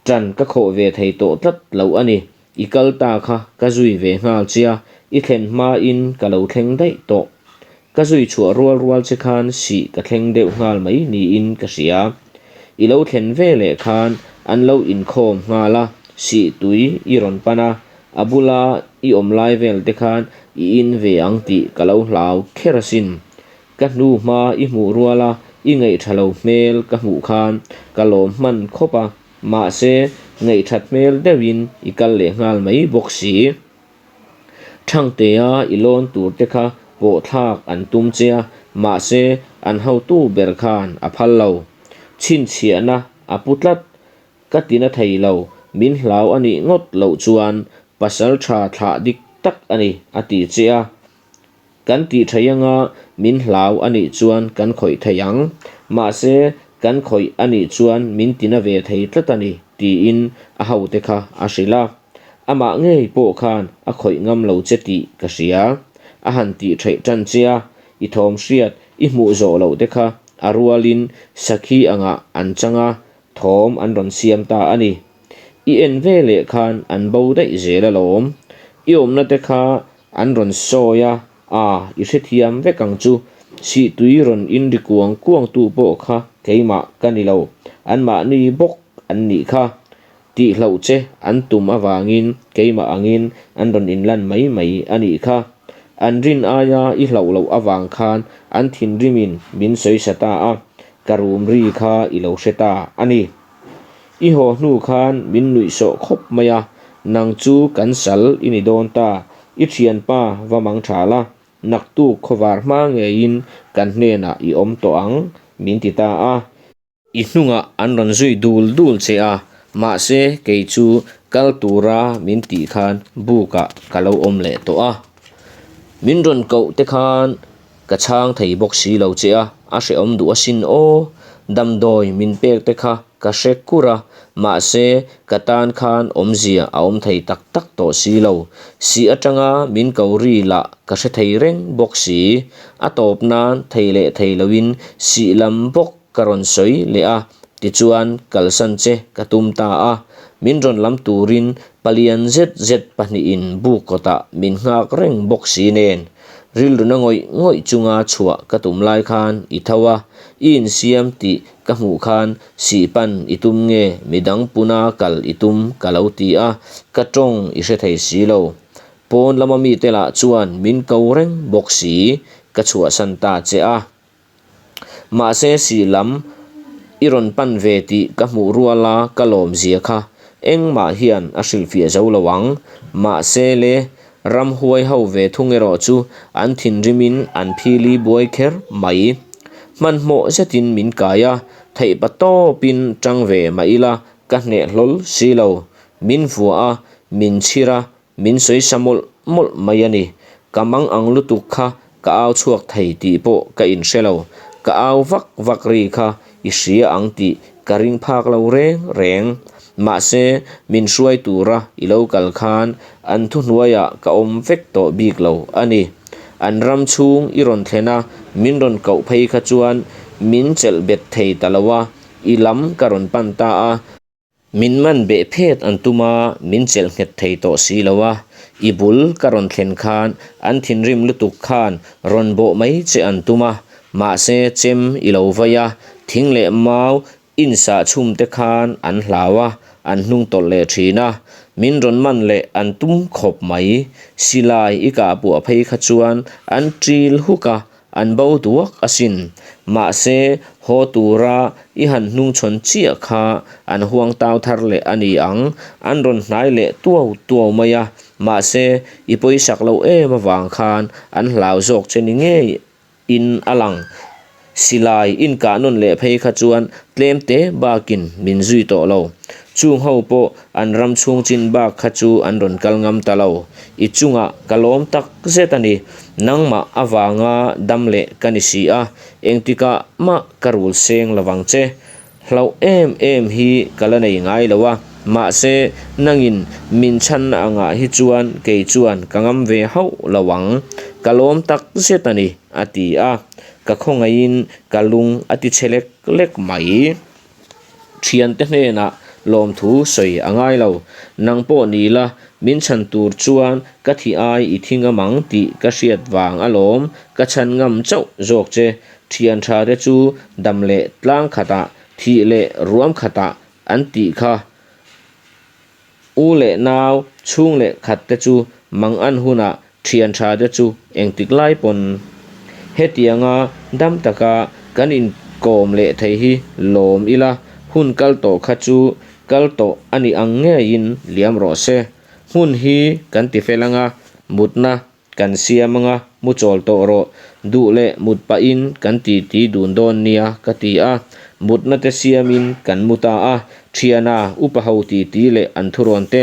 Ṭan ka khawh ve thei tawh tlat lo a ni. I kal ta kha ka zui ve nghal che a, i thlen hmain ka lo thleng daih tawh. Ka zui chhuah rual rual che khan sih ka thleng deuh nghal mai niin ka hria. I lo thlen ve leh khan an lo inkhawm nghal a, sih tui i rawn pan a, a bula i awm lai vel te khan i in ve ang tih ka lo hlau kher asin. Ka hnu hma i hmuh ruala i ngaihtha lo hmel ka hmuh khan ka lawm hman khawp a, mahse ngaihthat hmel deuhin i kal leh nghal mai bawk si. Thangtea i lawn tur te kha pawh thlak an tum che a, mahse an hotu ber khan a phal lo. Chhinchhiahna a pu tlat. Ka tina thei lo, min hlau a nih ngawt loh chuan pasal tha thlah dik tak a ni a ti che a. Kan tih thei anga min hlau a nih chuan kan khawih thei ang. Mahse, kan khawih a nih chuan min tina ve thei tlat a ni, tiin a hote kha a hrilh a. Amah ngei pawh khan a khawih ngam lo che tih ka hria. A han tih theih tan che a, i thawm hriat i hmuh zawh loh te kha a rualin sakhi angah an chang a, thawm an rawn siam ta a ni. I en ve leh khan an bo daih zel alawm. I awmna te kha An rawn sawi a, A, i hrethiam vek ang chu. Sihtui rawn inri kuang kuangtu pawh kha keimah ka ni lo, anmahni bawk an nih kha. Tihloh che an tum avangin keimah angin an rawn inlan mai mai a nih kha. An rin aia i hlauh loh avang khan an thinrimin min sawisa ta a, ka rum ri kha i lo hre ta a ni. I haw hnu khan min nuih sawh khawp mai a, nang chu kan sal i ni dawn ta, i thianpa va mang tha la, naktuk khawvar hma ngeiin kan hnenah i awm tawh ang, min ti ta a. I hnungah an rawn zui dul dul che a, mahse kei chu kal tura min tih khan bukah ka lo awm leh tawh a. Min rawn koh te khan Ka chhang thei bawk si lo che a, a hrehawm duh asin aw. Damdawi min pek te kha ka hre kur a, mahse ka tan khan awmzia a awm thei tak tak tawh si lo. Si atanga min ko ri lah ka hre thei reng bawk si. A tawp nan thei leh thei loin sih lam bawk ka rawn sawi leh a, tichuan kalsan che ka tum ta a. Min rawn lam turin palian zet zet pahnihin buk kawtah min nghak reng bawk si nen. Rilruna ngawih ngawih chunga chhuah ka tum lai khan i tho a, i insiam tih ka hmuh khan sihpan i tum nge midang puna kal i tum ka lo ti a, ka tawng i hre thei si lo. Pawn lama mite lah chuan min ko reng bawk si, ka chhuahsan ta che a. Mahse sih lam i rawn pan ve tih ka hmuh ruala ka lawm zia kha engmah hian a hrilhfiah zo lo ang. Mahse le, ramhuai ho ve thung erawh chu an thinrimin an phili buai kher mai. Hmanhmawh zetin min kai a, theihpa tawpin tang ve mah ila ka hneh hlawl si lo. Min vuah a, min chhir a, Min sawi sa mawlh mawlh mai a ni. Ka mang ang lutuk kha ka au chhuak thei tih pawh ka inhre lo. Ka au vak vak ri kha i hria ang tih ka ring phak lo reng reng. Mahse, min hruai tura i lo kal khan an thuhnuaiah ka awm vek tawh bik lo a ni. An ram chhung i rawn thlen a, min rawn koh phei kha chuan min chelh bet thei ta lo a, i lam ka rawn pan ta a. Min man beh phet an tum a, min chelh nghet thei tawh si lo a, i bul ka rawn thlen khan an thinrim lutuk khan rawn bawh mai che an tum a, mahse chem i lo vai a, thing leh mau insah chhum te khan an hlau a, an hnung tawlh leh thin a, min rawn man leh an tum khawp mai, silai i kah puah phei kha chuan an ṭil huk a, An bo duak asin. Mahse, haw tura i han hnungchhawn chiah kha an huang tau thar leh a ni ang. An rawn hnai leh tuau tuau mai a. Mahse, i pawisak loh em avang khan an hlau zawk che ni ngei in a lang. Silai inkah nawn leh phei kha chuan tlem te bakin min zui tawh lo. Chung ho pawh an ram chhung chin bak kha chu an rawn kal ngam ta lo. I chungah ka lawm tak zet a ni. Nangmah avanga dam leh ka ni si a, engtikah mah ka rul seng lovang che. Hlauh em em hi ka la nei ngai lo a, mahse nangin min chhanna angah hi chuan kei chuan ka ngam ve hauh lo ang. Ka lawm tak zet a ni, a ti a. Ka khawngaihin ka lung a ti chhe lek lek mai. Thiante hnenah lawmthu sawi a ngai lo. Nang pawh ni la, min chhan tur chuan ka thi ai i thi ngam ang tih ka hriat vang alawm, ka chhan ngam chauh zawk che. Thian tha te chu dam leh tlang khatah, thih leh ruam khatah an tih kha. U leh nau chhung leh khat te chu mang an hunah thian tha te chu engtik lai pawn hetianga dam taka kan inkawm leh thei hi lawm ila, hun kal tawh kha chu kal tawh a nih ang ngeiin liam rawh se. Hmun hi kan ti fel anga mutna Kan siam anga mu chawl tawh rawh, duh leh mut pahin kan titi dun dawn nia ka ti a. Mutna te siamin kan mu ta a, thiana upa ho titi leh an thurawn te,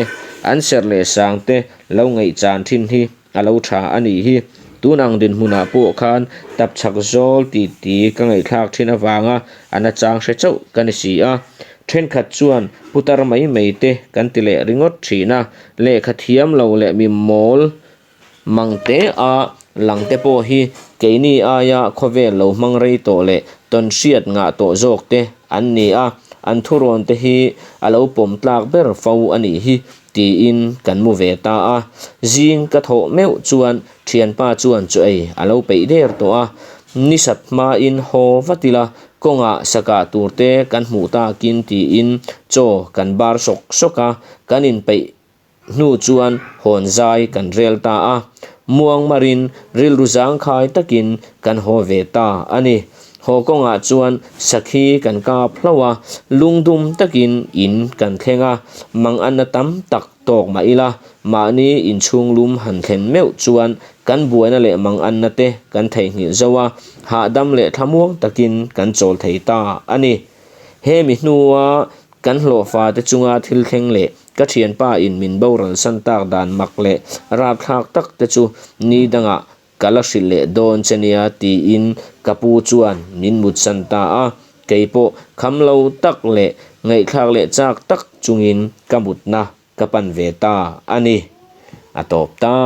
an serh leh sang te lo ngaihchan thin hi a lo tha a nih hi. Tun ang dinhmunah pawh khan tapchhak zawl titi ka ngaihthlak thin avanga a nachang hre chauh ka ni si a. Thenkhat chuan putar mai mai te kan ti leh ringawt thin a, Lehkha thiam lo leh mi mawl mang te a lang te pawh hi keini aia khawvel lo hmang rei tawh leh tawn hriat ngah tawh zawk te an ni a, an thurawn te hi a lo pawm tlak ber fo a nih hi tiin kan mu ve ta a. Zing ka thawh meuh chuan thianpa chuan chaw ei a lo peih der tawh a, nisat hmain haw vat ila kawngah sakah tur te kan hmuh takin tiin chaw kan bar sawk sawk a, Kan inpeih hnu chuan hawn zai kan rel ta a, muangmarin rilru zangkhai takin kan haw ve ta a ni. Haw kawngah chuan sakhi kan kap hlauh a, lungdum takin in kan thleng a, manganna tam tak tawk mah ila, mahni inchhung lum han thlen meuh chuan kan buaina leh manganna te kan theihnghilh zo a, hahdam leh thlamuang takin kan chawl thei ta a ni. Hemi hnua Kan hlawhfa te chunga thil thleng leh ka thianpa in min boral san tak dan mak leh rapthlak tak te chu ni dangah ka la hrilh leh dawn che nia tiin ka pu chuan min mutsan ta a, keipawh kham lo tak leh ngaihthlak leh chak tak chungin ka mutna ka pan ve ta a ni. A tawp ta.